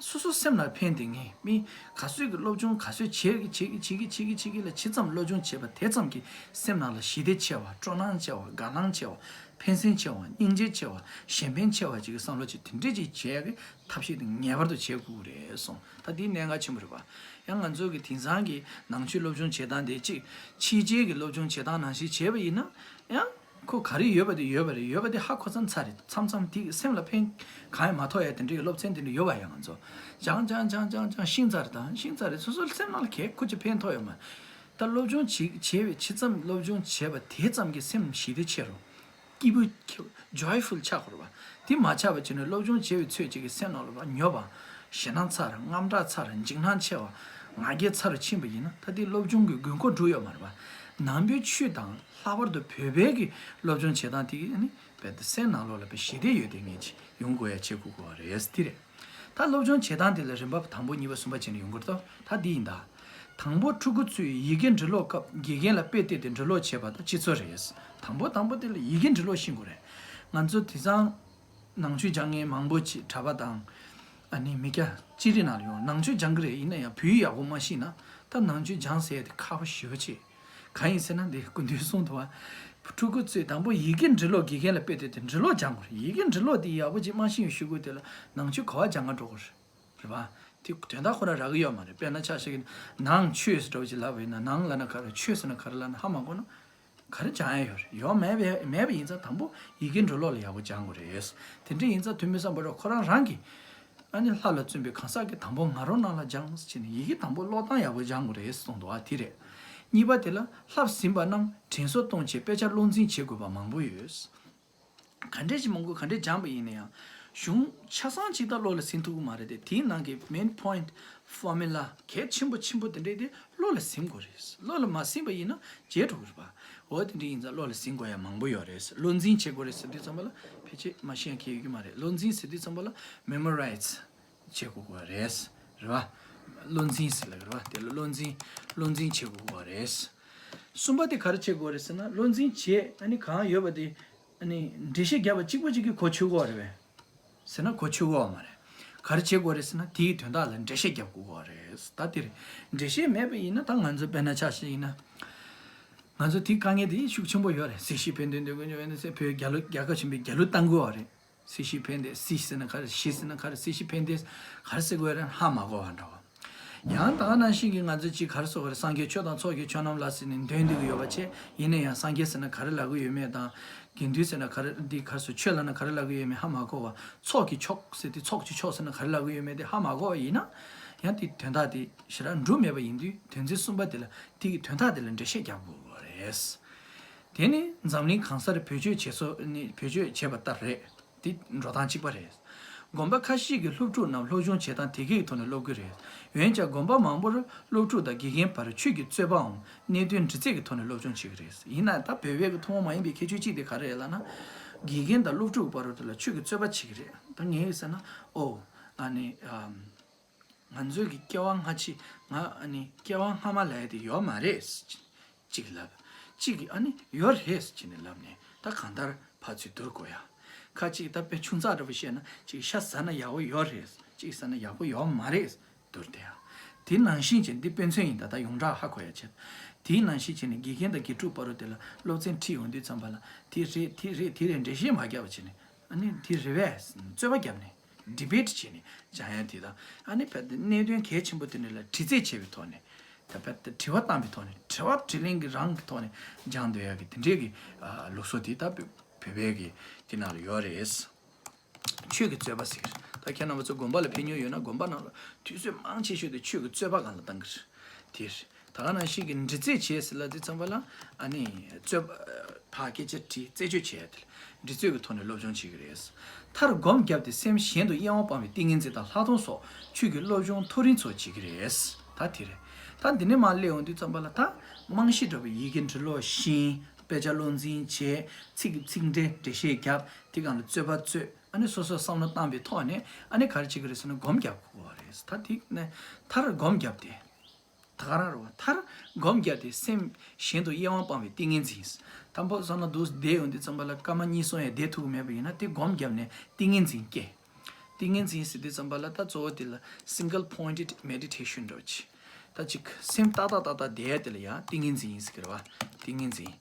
སོ་སོ་སེམས་ལ་ཕན་བདེ་ངེས། མི་ག་ཚོད་ཀྱི་སློབ་སྦྱོང་ག་ཚོད་བྱེད་ཀྱི་བྱེད་ཀྱི་བྱེད་ཀྱི་བྱེད་ཀྱི་བྱེད་ཀྱི་ལ་ཇི་ཙམ་སློབ་སྦྱོང་བྱེད་པ་དེ་ཙམ་གྱིས་སེམས་ནང་ལ་ཞི་བདེ་ཆེ་བ། སྤྲོ་སྣང་ཆེ་བ། དགའ་སྣང་ཆེ་བ། ཕན་སེམས་ཆེ་བ། སྙིང་རྗེ་ཆེ་བ། གཞན་ཕན་ཆེ་བ་ཅིག་གི་བསམ་བློ་ཅིག་དེ་འདྲས་ཅིག་བྱེད་ཡག་གི་ཐབས་ཤེས་དེ་ངེས་པར་དུ་བྱེད་དགོས་རེད་གསུངས། ད་འདི་གནད་འགག་ཆེན་པོ་རེད་པ། ཡང་ང་ཚོ་གི་དེང་སང་གི་ནང་ཆོས་སློབ་སྦྱོང་བྱེད་སྟངས་དེ་གཅིག་ཕྱི་རྒྱལ་གྱི་སློབ་སྦྱོང་བྱེད་སྟངས་ནང་བཞིན་བྱས་པ་ཡིན་ན་ཡང་ཁོ་ག་རེ་ཡོད་པ་དེ་ཡོད་པ་རེད། ཡོད་པ་དེ་ཧ་གོ་ཚར་ཚར་རེད། མཚམས་མཚམས་དེ་སེམས་ལ་ཕན་གང་ཡང་མ་ཐོགས་ཡ་དེ་འདྲའི་སློབ་ཚན་དེ་འདྲ་ཡོད་པ་ཡང་ང་ཚོ་སྦྱང་སྦྱང་སྦྱང་སྦྱང་སྦྱང་ཤིང་ཚར་དང་ཤིང་ཚར་རེད། སོ་སོའི་སེམས་ནང་ལ་གས་ཁུ་ཅི་ཕན་ཐོགས་ཡོད་མ་རེད། ད་སློབ་སྦྱོང་བྱེད་བྱས་པའི་ཇི་ཙམ་སློབ་སྦྱོང་བྱས་པ་དེ་ཙམ་གྱིས་སེམས་ཞི་བདེ་ཆེ་རུང་། སྐྱིད་པོ། joyful ཆགས་དགོས་རེད་བ། དེ་མ་ཆགས་པ་བྱས་ན་སློབ་སྦྱོང་བྱས་པའི་ཚོད་ཅིག་གིས་སེམས་ནང་ལ་བ་ཉོབ་པ། ཞེད་སྣང་ཚ་ར། དངངས་སྐྲག་ཚ་ར། འཇིགས་སྣང་ཆེ་བ། ང་རྒྱལ་ཚ་རུ་ཕྱིན་པ་ཡིན་ན་ད་དེ་སློབ་སྦྱོང་གི་དགོས་མཁོ་འགྲུབ་ཡོད་མ་རེད་བ། ནང་པའི་ཆོས་དང་ལྷག་པར་དུ་བོད་པའི་གི་སློབ་སྦྱོང་བྱེད་སྟངས་དེ་གིས་ནི་རྦད་དེ་སེམས་ནང་ལོགས་ལ་བའི་ཞི་བདེ་ཡོད་དེ་ངེས་ཅིག་ཡོང་དགོས་ཡ་བྱེད་དགོས་དགོས་པ་རེད། དེ་རེད། ད་སློབ་སྦྱོང་བྱེད་སྟངས་དེ་ལ་རིམ་པ་དང་པོ་གཉིས་པ་གསུམ་པ་བྱས་ནས་ཡོང་གི་རེད་དོ། ད་འདི་ཡིན་ད། དང་པོ་ཕྲུ་གུ་ཚོས་ཡི་གེ་འབྲི་ཀློག་སྐབས་དགེ་རྒན་ལ་དཔེ་བལྟས་ཏེ་འབྲི་ཀློག་བྱེད་པ་དང་སྤྱི་ཚོགས་རེད། དང་པོ་དང་པོ་དེ་ལ་ཡི་གེ་འབྲི་ཀློག་ཤེས་དགོས་རེད། ང་ཚོ་དེང་སང་ནང་ཆོས་སྦྱང་མཁན་མང་པོ་ཅིག་གྲྭ་པ་དང་ཨ་ནི་མི་སྐྱ་ཅི་རིགས་ནང་ལ་ཡོང་། ནང་ཆོས་སྦྱང་གི་རེད། ཡིན་ན་ཡང་བོད་ཡིག་ཡག་པོ་མ་ཤེས་ན་ད་ནང་ཆོས་སྦྱང་ཟེར་ཡ་དེ་ཁག་པོ་ཞེ་པོ་ཅིག་གང་ཡིན་ཟེར་ན་འདི་སྐུ་མདུན་གསུངས་འདུག་བ། ཕྲུ་གུ་ཚོས་དང་པོ་ཡི་གེ་འབྲི་ཀློག་དགེ་རྒན་ལ་དཔེ་བལྟས་ཏེ་འབྲི་ཀློག་སྦྱང་དགོས་རེད། ཡི་གེ་འབྲི་ཀློག་འདི་ཡག་པོ་ཅིག་མ་ཤེས་པའི་གཞུག་གུ་དེ་ལ་ནང་ཆོས་ག་པར་སྦྱང་ག་འགྲོ་དགོས་རེད། རེད་བ། དེ་དོན་དག་ཁོ་རང་རག་གི་ཡོད་མ་རེད། དཔེར་ན་ཆ་བཞག་གི་ནང་ཆོས་ཟེར་འདྲ་བོ་ཅིག་ལབ་པ་ཡིན་ན་ནང་ལབ་ན་ག་རེ་ཆོས་ཟེར་ན་ག་རེ་ལབ་ན་ཧ་མ་གོ་ན། ག་རེ་སྦྱང་ཡ་ཡོད་རེད། ཡོད་མེད་པའི་མེད་པ་ཡིན་ཙང་དང་པོ་ཡི་གེ་འབྲི་ཀློག་ལ་ཡག་པོ་སྦྱང་དགོས་རེད། དེ་འདྲ་ཡིན་ཙང་ཐོན་མི་སམ་བྷོ་ཊ་ཁོ་རང་རང་གིས་ཨ་ནི་ལྷ་ལ་བརྩོན་པའི་གང་ཟག་གིས་དང་པོ་ང་རང་ནང་ལ་སྦྱངས་ཟེར་ནས་ཡི་གེ་དང་པོ་ཀློག་སྟངས་ཡག་པོ་སྦྱང་དགོས་རེད་གསུངས་འདུག་ཨ། དེ་རེད། གཉིས་པ་དེ་ལ་བསླབས་ཟིན་པ་རྣམས་དྲན་གསོ་གཏོང་ཆེད་དཔེ་ཆ་ཀློག་འཛིན་བྱེད་དགོས་པ་མང་པོ་ཡོད། ག་འདྲས་ཞིག་མང་པོ་ག་འདྲས་སྦྱངས་པ་ཡིན་ན་ཡང་གཞུང་ཆ་ཚང་ཅིག་ད་བློ་ལ་ཟིན་ཐུབ་ཀྱི་མ་རེད་དེ། དེའི་ནང་གི་main point formula གལ་ཆེན་པོ་ཆེན་པོ་དེ་འདྲས་དེ་བློ་ལ་ཟིན་དགོས་རེད། བློ་ལ་མ་ཟིན་པ་ཡིན་ན་བརྗེད་འགྲོ་གི་རེད་པ། འོ་དེ་འདྲ་ཡིན་ཙང་བློ་ལ་ཟིན་དགོས་ཡ་མང་པོ་ཡོད་རེད། བློ་འཛིན་བྱེད་དགོས་རེད་ཟེར་དུས་ཙམ་པ་ལ་ཕལ་ཆེར་མ་ཤེས་མཁན་ཡོད་ཀྱི་མ་རེད། བློ་འཛིན་ཟེར་དུས་ཙམ་པ་ལ་མེ་མོ་རའི་ཛི་བྱེད་དགོས་ཀྱི་རེད། རེད་བ། བློ་འཛིན་ཟེར་ལབ་ཀྱི་རེད་བ། དེ་ལ་བློ་འཛིན། བློ་འཛིན་བྱེད་དགོས་ཀྱི་རེད། གསུམ་པ་དེ་ག་རེ་བྱེད་དགོས་རེད་ཟེར་ན། བློ་འཛིན་བྱེད་ཨ་ནི་གང་ཡོད་པ་དེ་ཨ་ནི་འགྲེལ་བཤད་རྒྱབ་པ་གཅིག་པ་གཅིག་གིས་གོ་ཆོད་ཀྱི་རེད་པས། ཟེར་ན་གོ་ཆོད་ཀྱི་མ་རེད། ག་རེ་བྱེད་དགོས་རེད་ཟེར་ན། དེའི་དོན་དག་ལ་འགྲེལ་བཤད་རྒྱབ་དགོས་ཀྱི་རེད། ད་དེ་རེད། འགྲེལ་བཤད་མེད་པ་ཡིན་ན། ད་ང་ཚོ་དཔེར་ན་ཆ་བཞག་ཡིན་ན། ང་ཚོ་དེའི་དཀའ་ངལ་དེ་ཤུགས་ཆེན་པོ་ཡོད་རེད། སྲིད་ཞི་ཕན་བདེ་འདོད་མཁན་ཚོས་བོད་རྒྱལ་ལོ། རྒྱལ་ཁབ་ཆེན་པོའི་རྒྱལ་གླུ་བཏང་དགོས་པ་རེད། སྲིད་ཞི་ཕན་བདེ། སྲིད་ཟེར་ན་ག་རེ། ཞི་ཟེར་ན་ག་རེ། སྲིད་ཞི་ཕན་བདེ་ག་རེ་ཟེར་དགོས་རེད། ཧ་མ་གོ་བ་འདྲ་བ། ཡང་ད་ག་ནང་བཞིན་གྱི་ང་ཚོས་ཅིག་ག་རེ་ཟེར་དགོས་རེད། སངས་རྒྱས་ཆོས་དང་ཚོགས་ཀྱི་མཆོག་རྣམས་ལ་ཟེར་ནས་འདོན་བསྡད་ཀྱི་ཡོད་པ་བྱས། ཡིན་ན་ཡང་སངས་རྒྱས་ཟེར་ན་ག་རེ་ལབ་ཀྱི་ཡོད་མེད་དང་། དགེ་འདུན་ཟེར་ན་ག་རེ། འདི་ག་རེ་ཟེར། ཆོས་ལབ་ན་ག་རེ་ལབ་ཀྱི་ཡོད་མེད་ཧ་མ་གོ་བ། ཚོགས་ཀྱི་མཆོག་ཟེར་དུས་ཚོགས་ཀྱི་མཆོག་ཟེར་ན་ག་རེ་ལབ་ཀྱི་ཡོད་མེད་དེ་ཧ་མ་གོ་བ་ཡིན་ན། ཡང་དེའི་དོན་དག་དེ་ཞེ་དྲག་འགྲུབ་མེད་པ་ཡིན་དུས། དོན་ཚན་གསུམ་པ་དེ་ལ། དེ་གི་དོན་དག་དེ་ལ་འགྲེལ་བཤད་རྒྱག་དགོས་པ་རེད། དེ་ནི་འཛམ་གླིང་གང་སར་བེད་སྤྱོད་བྱེད་སྲོལ་ནི། བེད་སྤྱོད་བྱེད་པ་ལྟར་རེད། དེ་འགྲོ་སྟངས་གཅིག་པ་རེད། དགོན་པ་ཁ་ཤས་ཀྱི་སློབ་ཕྲུག་རྣམས་སློབ་སྦྱོང་བྱེད་སྟངས་དེ་གའི་ཐོག་ནས་སློབ་ཀྱི་རེད། འོན་ཀྱང་དགོན་པ་མང་པོར་སློབ་ཕྲུག་དང་དགེ་རྒན་བར་ཆོས་ཀྱི་རྩོད་པའམ་གནད་དོན་འདྲི་རྩད་ཀྱི་ཐོག་ནས་སློབ་སྦྱོང་བྱེད་ཀྱི་རེད། ཡིན་ན་ད་བོད་པའི་གི་ཐུན་མོང་མ་ཡིན་པའི་ཁྱད་ཆོས་གཅིག་དེ་ག་རེ་རེད་ལབ་ན། དགེ་རྒན་དང་སློབ་ཕྲུག་བར་དུ་ལ་ཆོས་ཀྱི་རྩོད་པ་བྱེད་ཀྱི་རེད། ད་ངས་ཟེར་ན། ཨོ། ཨ་ནི། ཨམ། ང་ཚོའི་གི་སྐྱེ་བ་སྔ་ཕྱི། ང་ཨ་ནི་སྐྱེ་བ་སྔ་མ་ལབ་ཡ་དེ་ཡོད་མ་རེད། གཅིག་ལབ། གཅིག་གིས་ཨ་ནི་ཡོད་རེད་ཟེར་ནས་ལབ་ནས། ད་གང་ལྟར་ཕར་ཚུར་བསྡུར་དགོས་ཡ། ཁ་ཅིག་ད་དཔེ་ཆུང་ཙག་འདྲ་པོ་བཤད་ན། གཅིག་ཤ་ཟ་ན་ཡག་པོ་ཡོད་རེད། གཅིག་ཟ་ན་ཡག་པོ་ཡོད་མ་རེད་བསྡུར་བསྡད་ཡ། དེ་ནང་བཞིན་བྱས་ནས། འདི་དཔེ་མཚོན་ཡིན། ད་ལྟ་ཡོངས་གྲགས་ཧ་གོ་ཡ་ཆེད། དེ་ནང་བཞིན་བྱས་ནས་དགེ་རྒན་དང་དགེ་ཕྲུག་བར་དུ་དེ་ལ་སློབ་ཚན་ཁྲིད་ཡོང་དུས་ཙམ་པ་ལ། དེ་རེད། དེ་རེད། དེ་རེད། འགྲེལ་བཤད་མ་རྒྱབ་པ་བྱས་ནས། ཨ་ནི་དེ་རེད་པས་རྩོད་པ་བརྒྱབ་ནས། ཌི་བེཊ་བྱས་ནས་སྦྱང་ཡ་དེ་དང་། ཨ་ནི་བལ་གནད་དོན་གལ་ཆེན་པོ་དེ་འདྲ་ལ་དྲི་རྩད་བྱས་པའི་ཐོག་ནས། ད་བལ་དྲི་བ་བཏང་པའི་ཐོག་ནས། དྲི་བ་དྲིས་ལན་གྱི་རང་གི་ཐོག་ནས་སྦྱང་སྡོད་ཡ་གི་དེ་འདྲའི་གི་ཨ་ལུགས་སྲོལ་དེ་ད་བོད་བོད་པའི་གི་དེ་ནང་ལ་ཡོད་རེད། ཆོས་ཀྱི་རྩོད་པ་ཟེར། ད་ཁྱེད་རྣམ་པ་ཚོ་དགོན་པ་ལ་ཕེབས་མྱོང་ཡོད་ན། དགོན་པ་ནང་ལ་དུས་ཚོད་མང་ཆེ་ཤོས་དེ་ཆོས་ཀྱི་རྩོད་པ་སྒང་ལ་བཏང་གི་རེད། དེ་རེད། ད་ག་ནང་བཞིན་གྱི་འདྲི་རྩད་བྱས་ཟེར་ལབ་དུས་ཙམ་པ་ལ། ཨ་ནི་རྩོད་པ་ཕར་སྐད་ཆ་དྲིས། རྩད་གཅོད་བྱས་ཏེ་འདྲི་རྩད་ཀྱི་ཐོག་ནས་སློབ་སྦྱོང་བྱེད་ཀྱི་རེད། མཐར་སྒོམ་བརྒྱབ་སྟེ་སེམས་གཞན་དུ་གཡེང་བ་སྤང་བའི་ཏིང་ངེ་འཛིན་དང་ལྷག་མཐོང་སོགས་ཆོས་ཀྱི་སློབ་སྦྱོང་མཐོ་རིམ་ཚོ་བྱེད་ཀྱི་རེད། ད་དེ་རེད། ད་འདི་ནས་མར་སླེབས་ཡོང་དུས་ཙམ་པ་ལ། ད་རྨང་གཞི་འདྲ་བའི་ཡི་གེ་འབྲི་ཀློག་ཤེས། དཔེ་ཆ་བློ་འཛིན་བྱས། ཚིག་གི་ཚིག་འགྲེལ་འགྲེལ་བཤད་བརྒྱབ། དེ་སྒང་ལ་རྩོད་པ་རྩོད། ཨ་ནི་སོ་སོས་བསམ་བློ་བཏང་པའི་ཐོག་ནས། ཨ་ནི་ག་རེ་བྱེད་ཀྱི་རེད་ཟེར་ན། སྒོམ་རྒྱག་དགོས་པ་རེད། ད་དེ་ནས་མཐར་སྒོམ་བརྒྱབ་སྟེ། ད་ག་རང་རེད་བ། མཐར་སྒོམ་བརྒྱབ་སྟེ་སེམས་གཞན་དུ་གཡེང་བ་སྤང་བའི་ཏིང་ངེ་འཛིན། དང་པོ་བསམ་བློ་འདུག་བསྡད་ཡོང་དུས་ཙམ་པ་ལ་སྐར་མ་གཉིས་གསུམ་ཡང་བསྡད་ཐུབ་ཀྱི་མེད་པ་ཡིན་ན། དེ་སྒོམ་བརྒྱབ་ནས་ཏིང་ངེ་འཛིན་སྐྱེ། ཏིང་ངེ་འཛིན་ཟེར་དུས་ཙམ་པ་ལ། ད་གཙོ་བོ་དེ་ལ་single pointed meditation འདྲ་བོ་ཅིག་ད་ཅིག་སེམས་ཏག་ཏག་ཏག་ཏག་བསྡད་ཡ་དེ་ལ་ཡང་ཏིང་ངེ་འཛིན་ཟེར་གྱི་རེད་བ། ཏིང་ངེ་འཛིན།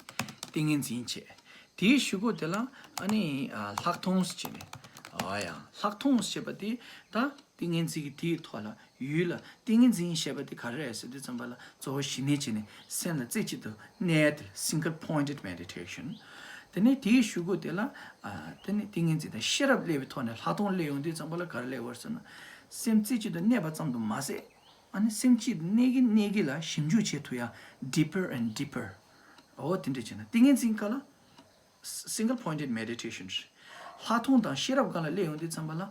ཏིང་ངེ་འཛིན་བྱས། དེའི་གཞུག་གུ་དེ་ལ་ཨ་ནི་ཨ་ལྷག་མཐོང་ཟེར་བྱས་ནས། ཨ་ཡ། ལྷག་མཐོང་ཟེར་བྱས་པ་དེ། ད་ཏིང་ངེ་འཛིན་གྱི་དེའི་ཐོག་ལ། ཡུལ་ལ། ཏིང་ངེ་འཛིན་ཞེས་པ་དེ་ག་རེ་རེད་ཟེར་དུས་ཙམ་པ་ལ། གཙོ་བོ་ཞི་གནས་བྱས་ནས་སེམས་ལ་རྩེ་གཅིག་ཏུ་གནས་ཡ་དེ་ལ་single pointed meditation། དེ་ནས་དེའི་གཞུག་གུ་དེ་ལ། ཨ་དེ་ནས་ཏིང་ངེ་འཛིན་དང་ཤེས་རབ་སླེབས་པའི་ཐོག་ནས་ལྷག་མཐོང་སླེབས་ཡོང་དུས་ཙམ་པ་ལ་ག་རེ་སླེབས་པ་རེད་ཟེར་ན། སེམས་རྩེ་གཅིག་ཏུ་གནས་པ་ཙམ་དུ་མ་ཟད། ཨ་ནི་སེམས་གཅིག་ཏུ་གནས་ཀྱི་གནས་ཀྱི་ལ་ཞིབ་འཇུག་བྱེད་ཐུབ་ཡ། deeper and deeper། འོ་དེ་འདྲ་བྱས་ན་ཏིང་ངེ་འཛིན་སྒང་ལ་single pointed meditation། ལྷག་མཐོང་དང་ཤེས་རབ་སྒང་ལ་སླེབས་ཡོང་དུས་ཙམ་པ་ལ།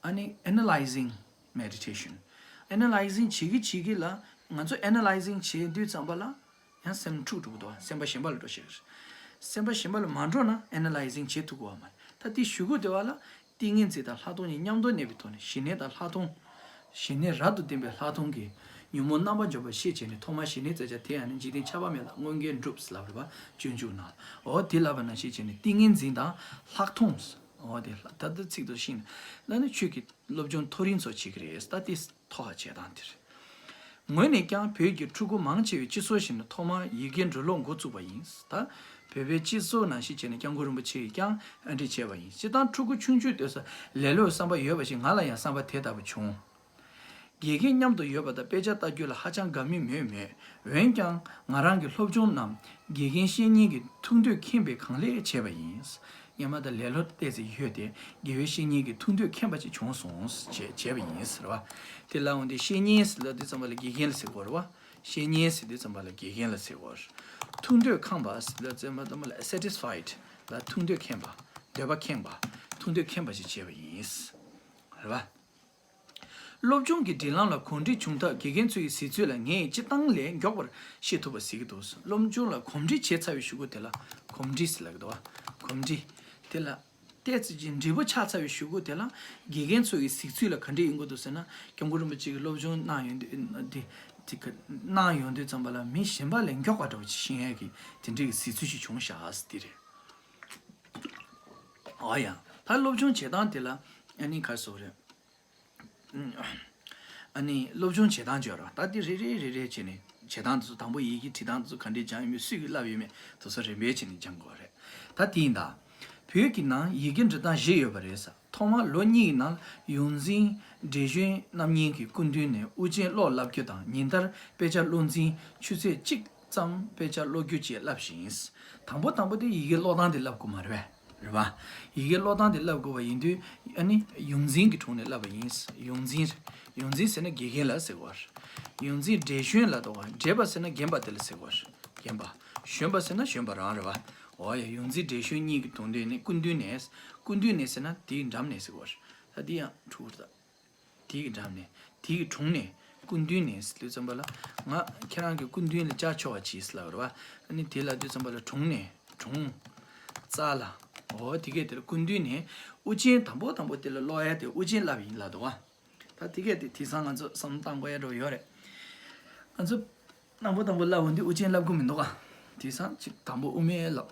ཨ་ནི་analyzing meditation། analyzing བྱེད་ཀྱི་བྱེད་ཀྱི་ལ། ང་ཚོ་analyzing བྱེད་དུས་ཙམ་པ་ལ་ཡང་སེམས་འཁྲུག་འགྲོ་གི་འདུག་སེམས་པ་གཞན་པ་ལ་འགྲོ་ཤེས། སེམས་པ་གཞན་པ་ལ་མ་འགྲོ་ན་analyzing བྱེད་ཐུབ་ཀྱི་ཡོད་མ་རེད། ད་དེ་གཞུག་གུ་དེ་བ་ལ། ཏིང་ངེ་འཛིན་དང་ལྷག་མཐོང་གཉིས་མཉམ་དུ་གནས་པའི་ཐོག་ནས། ཞི་གནས་དང་ལྷག་མཐོང་། ཞི་གནས་རབ་ཏུ་ལྡན་པའི་ལྷག་མཐོང་གིས་ཉོན་མོངས་རྣམ་པར་འཇོམས་པར་ཤེས་བྱས་ནས། ཐོག་མར་ཞི་གནས་བཙལ་བྱ་དེ་ཡང་ནི། འཇིག་རྟེན་ཆགས་པ་མེད་ལ་མངོན་དགས་འགྲུབ་ལབ་རེད་པ། སྤྱོད་འཇུག་ནང་། འོ་དེ་ལབ་པ་ནང་བཞིན་བྱས་ནས་ཏིང་ངེ་འཛིན་དང་ལྷག་མཐོང་། འོ་དེ་ད་ལྟ་ཚིག་ཏུ་ཤིང་ན་ནི་ཆོས་ཀྱི་སློབ་སྦྱོང་མཐོ་རིམ་ཚོ་བྱེད་ཀྱི་རེད། ད་དེ་ཐོག་ཁ་བྱེད་སྟངས་དེ་རེད། ངོས་ནས་ཀྱང་བོད་ཀྱི་ཕྲུ་གུ་མང་ཆེ་བའི་སྤྱི་ཚོགས་ཤིག་ནས་ཐོག་མར་ཡི་གེ་འབྲི་ཀློག་འགོ་བཙུགས་པ་ཡིན། ད་བོད་པའི་སྤྱི་ཚོགས་ནང་བཞིན་བྱས་ནས་སྐྱབས་མགོན་རིན་པོ་ཆེ་ཡིས་ཀྱང་ཨ་འདྲ་བྱས་པ་ཡིན། སྤྱིར་བཏང་ཕྲུ་གུ་ཆུང་ཆུང་དེ་ཚོ་ལེ་ལོའི་བསམ་པ་ཡོད་པ་ཞིག་ང་ལ་ཡང་བསམ་པ་དེ་ལྟ་བུ་བྱུང་། དགེ་རྒན་མཉམ་དུ་ཡོད་པ་དང་དཔེ་ཆ་ལྟ་རྒྱུ་ལ་ཧ་ཅང་དགའ་མོས་མོད་མོད། འོན་ཀྱང་ང་རང་གི་སློབ་སྦྱོང་རྣམས་དགེ་རྒན་བཤེས་གཉེན་གྱི་ཐུགས་འདོད་མཁྱེན་པའི་གང་ལེགས་བྱས་པ་ཡིན། སྔོན་མ་དང་ལེ་ལོ་ཏོག་ཙམ་ཡོད་དེ། དགེ་བའི་བཤེས་གཉེན་གྱི་ཐུགས་འདོད་མཁྱེན་པ་ཅིག་བྱུང་སོང་ཞེས་བྱས་པ་ཡིན་ཟེར་བ། དེ་ལའང་དེ་བཤེས་གཉེན་ཟེར་ལབ་དུས་ཙམ་པ་ལ་དགེ་རྒན་ལ་ཟེར་དགོས་རེད་བ། བཤེས་གཉེན་ཟེར་དུས་ཙམ་པ་ལ་དགེ་རྒན་ལ་ཟེར་དགོས་རེད། ཐུགས་འདོད་ཁེངས་པ་ཟེར་ལབ་ཙམ་པ་ལ་satisfied ལ་ཐུགས་འདོད་ཁེངས་པ། འདོད་པ་ཁེངས་པ། ཐུགས་འདོད་ཁེངས་པ་ཞིག་བྱས་པ་ཡིན། རེད་བ། སློབ་སྦྱོང་གི་སྒྲིག་ལམ་ལ་གོམས་འདྲིས་བྱུང་ཐབས་དགེ་རྒན་ཚོ་ཡི་གཟིགས་ཚུལ་ལ་ངས་སྤྱིར་བཏང་ལས་མགྱོགས་པར་ཤེས་ཐུབ་པ་གཟིགས་ཀྱི་འདུག་སློབ་སྦྱོང་ལ་གོམས་འདྲིས་བྱས་ཚར་བའི་གཞུག་གུ་དེ་ལ་གོམས་འདྲིས་ཟེར་ལབ་ཀྱི་འདུག་བ། གོམས་འདྲིས། དེ་ལ་ཏོག་ཙམ་ཅིག་འདྲིས་པོ་ཆགས་ཚར་བའི་གཞུག་གུ་དེ་ལ་དགེ་རྒན་ཚོ་ཡི་གཟིགས་ཚུལ་ལ་ག་འདྲ་ཡིན་དགོས་འདུག་ཟེར་ན། སྐྱབས་མགོན་རིན་པོ་ཆེ་གིས་སློབ་སྦྱོང་གནང་ཡོང་དུས་དེ་དེ་ག་གནང་ཡོང་དུས་ཙམ་པ་ལ་མི་གཞན་པ་ལས་མགྱོགས་པ་འདྲ་བོ་ཅིག་ཤེས་ཡ་གི་དེ་འདྲའི་གི་གཟིགས་ཚུལ་ཞིག་བྱུང་ཤག་ཟེར་དེ་རེད། ཨོ་ཡ། ད་སློབ་སྦྱོང་བྱེད་སྟངས་དེ་ལ་ཨ་ནི་ག་རེ་ཟེར་དགོས་རེད། ཨ་ནི་སློབ་སྦྱོང་བྱེད་སྟངས་བརྗོད་རོགས། ད་འདི་རེ་རེ་རེ་རེ་བྱས་ནས་བྱེད་སྟངས་དེ་ཚོ། དང་པོ་ཡི་གེ་འབྲི་སྟངས་དེ་ཚོ་ག་འདྲས་སྦྱངས་ཡོད་མེད། སུས་ཀྱིས་བསླབས་ཡོད་མེད། དེ་ཚོ་རིམ་པས་བྱས་ནས་སྦྱང་དགོས་རེད། ད་དེ་ཡིན་ད། བོད་ཀྱི་ནང་ཡི་གེ་འབྲི་སྟངས་བཞི་ཡོད་པ་རེད་ཟེར། ཐོག་མར་ལོ་གཉིས་ཀྱི་ནང་ཡོངས་འཛིན་བགྲེས་གཞོན་རྣམ་གཉིས་ཀྱི་སྐུ་མདུན་ནས་དབུ་ཅན་ཀློག་བསླབ་རྒྱུ་དང་། ཉིན་ལྟར་དཔེ་ཆ་བློ་འཛིན་ཆུ་ཚོད་གཅིག་ཙམ་དཔེ་ཆ་ཀློག་རྒྱུ་བཅས་བསླབས་ཤིང་། དང་པོ་དང་པོ་དེ་ཡི་གེ་ཀློག་སྟངས་དེ་བསླབ་དགོས་མ་རེད་པས། རེད་པ། ཡི་གེ་ཀློག་སྟངས་དེ་བསླབ་དགོས་པ་ཡིན་དུས་ཨ་ནི་ཡོངས་འཛིན་གྱི་དྲུང་ནས་བསླབས་པ་ཡིན། ཡོངས་འཛིན། ཡོངས་འཛིན་ཟེར་ན་དགེ་རྒན་ལ་ཟེར་བ་རེད། ཡོངས་འཛིན་བགྲེས་གཞོན་ལ་དོ་བ། བགྲེས་པ་ཟེར་ན་རྒན་པ་དེ་ལ་ཟེར་བ་རེད། རྒན་པ། གཞོན་པ་ཟེར་ན་གཞོན་པ་རང་རེད་པ། འོ་ཡ། ཡོངས་འཛིན་བགྲེས་གཞོན་གཉིས་ཀྱི་དྲུང་དུ་ནས། སྐུ་མདུན་ནས། སྐུ་མདུན་ནས་ཟེར་ན་དེའི་འགྲམ་ནས་ཟེར་བ་རེད། ད་དེ་ཡང་འཁྲུག་རེད་ད། དེའི་འགྲམ་ནས། དེའི་དྲུང་ནས། སྐུ་མདུན་ནས་ཟེར་དུས་ཙམ་པ་ལ། ང་ཁྱེད་རང་གི་སྐུ་མདུན་ལ་བཅར་ཆོག་པ་གྱིས་ལབ་རེད་པ། ཨ་ནི་དེ་ལབ་དུས་ཙམ་པ་ལ་དྲུང་ནས། དྲུང་། རྩ་ལ། འོ་དེ་གས་དེ་ལ་སྐུ་མདུན་ནས། དབུ་ཅན་དང་པོ་དང་པོ་དེ་ལ་ཀློག་ཡ་དེ་དབུ་ཅན་བསླབ་ཡིན་ལབ་འདུག་པ། ད་དེ་གས་དེ་དེང་སང་ང་ཚོ་བསམ་བློ་བཏང་དགོས་ཡ་འདྲ་བོ་ཡོད་རེད། ང་ཚོ་དང་པོ་དང་པོ་བསླབ་འོང་དུས་དབུ་ཅན་བསླབ་གི་མི་འདུག་ག། དེང་སང་ཅིག་དང་པོ་དབུ་མའི་བསླབ།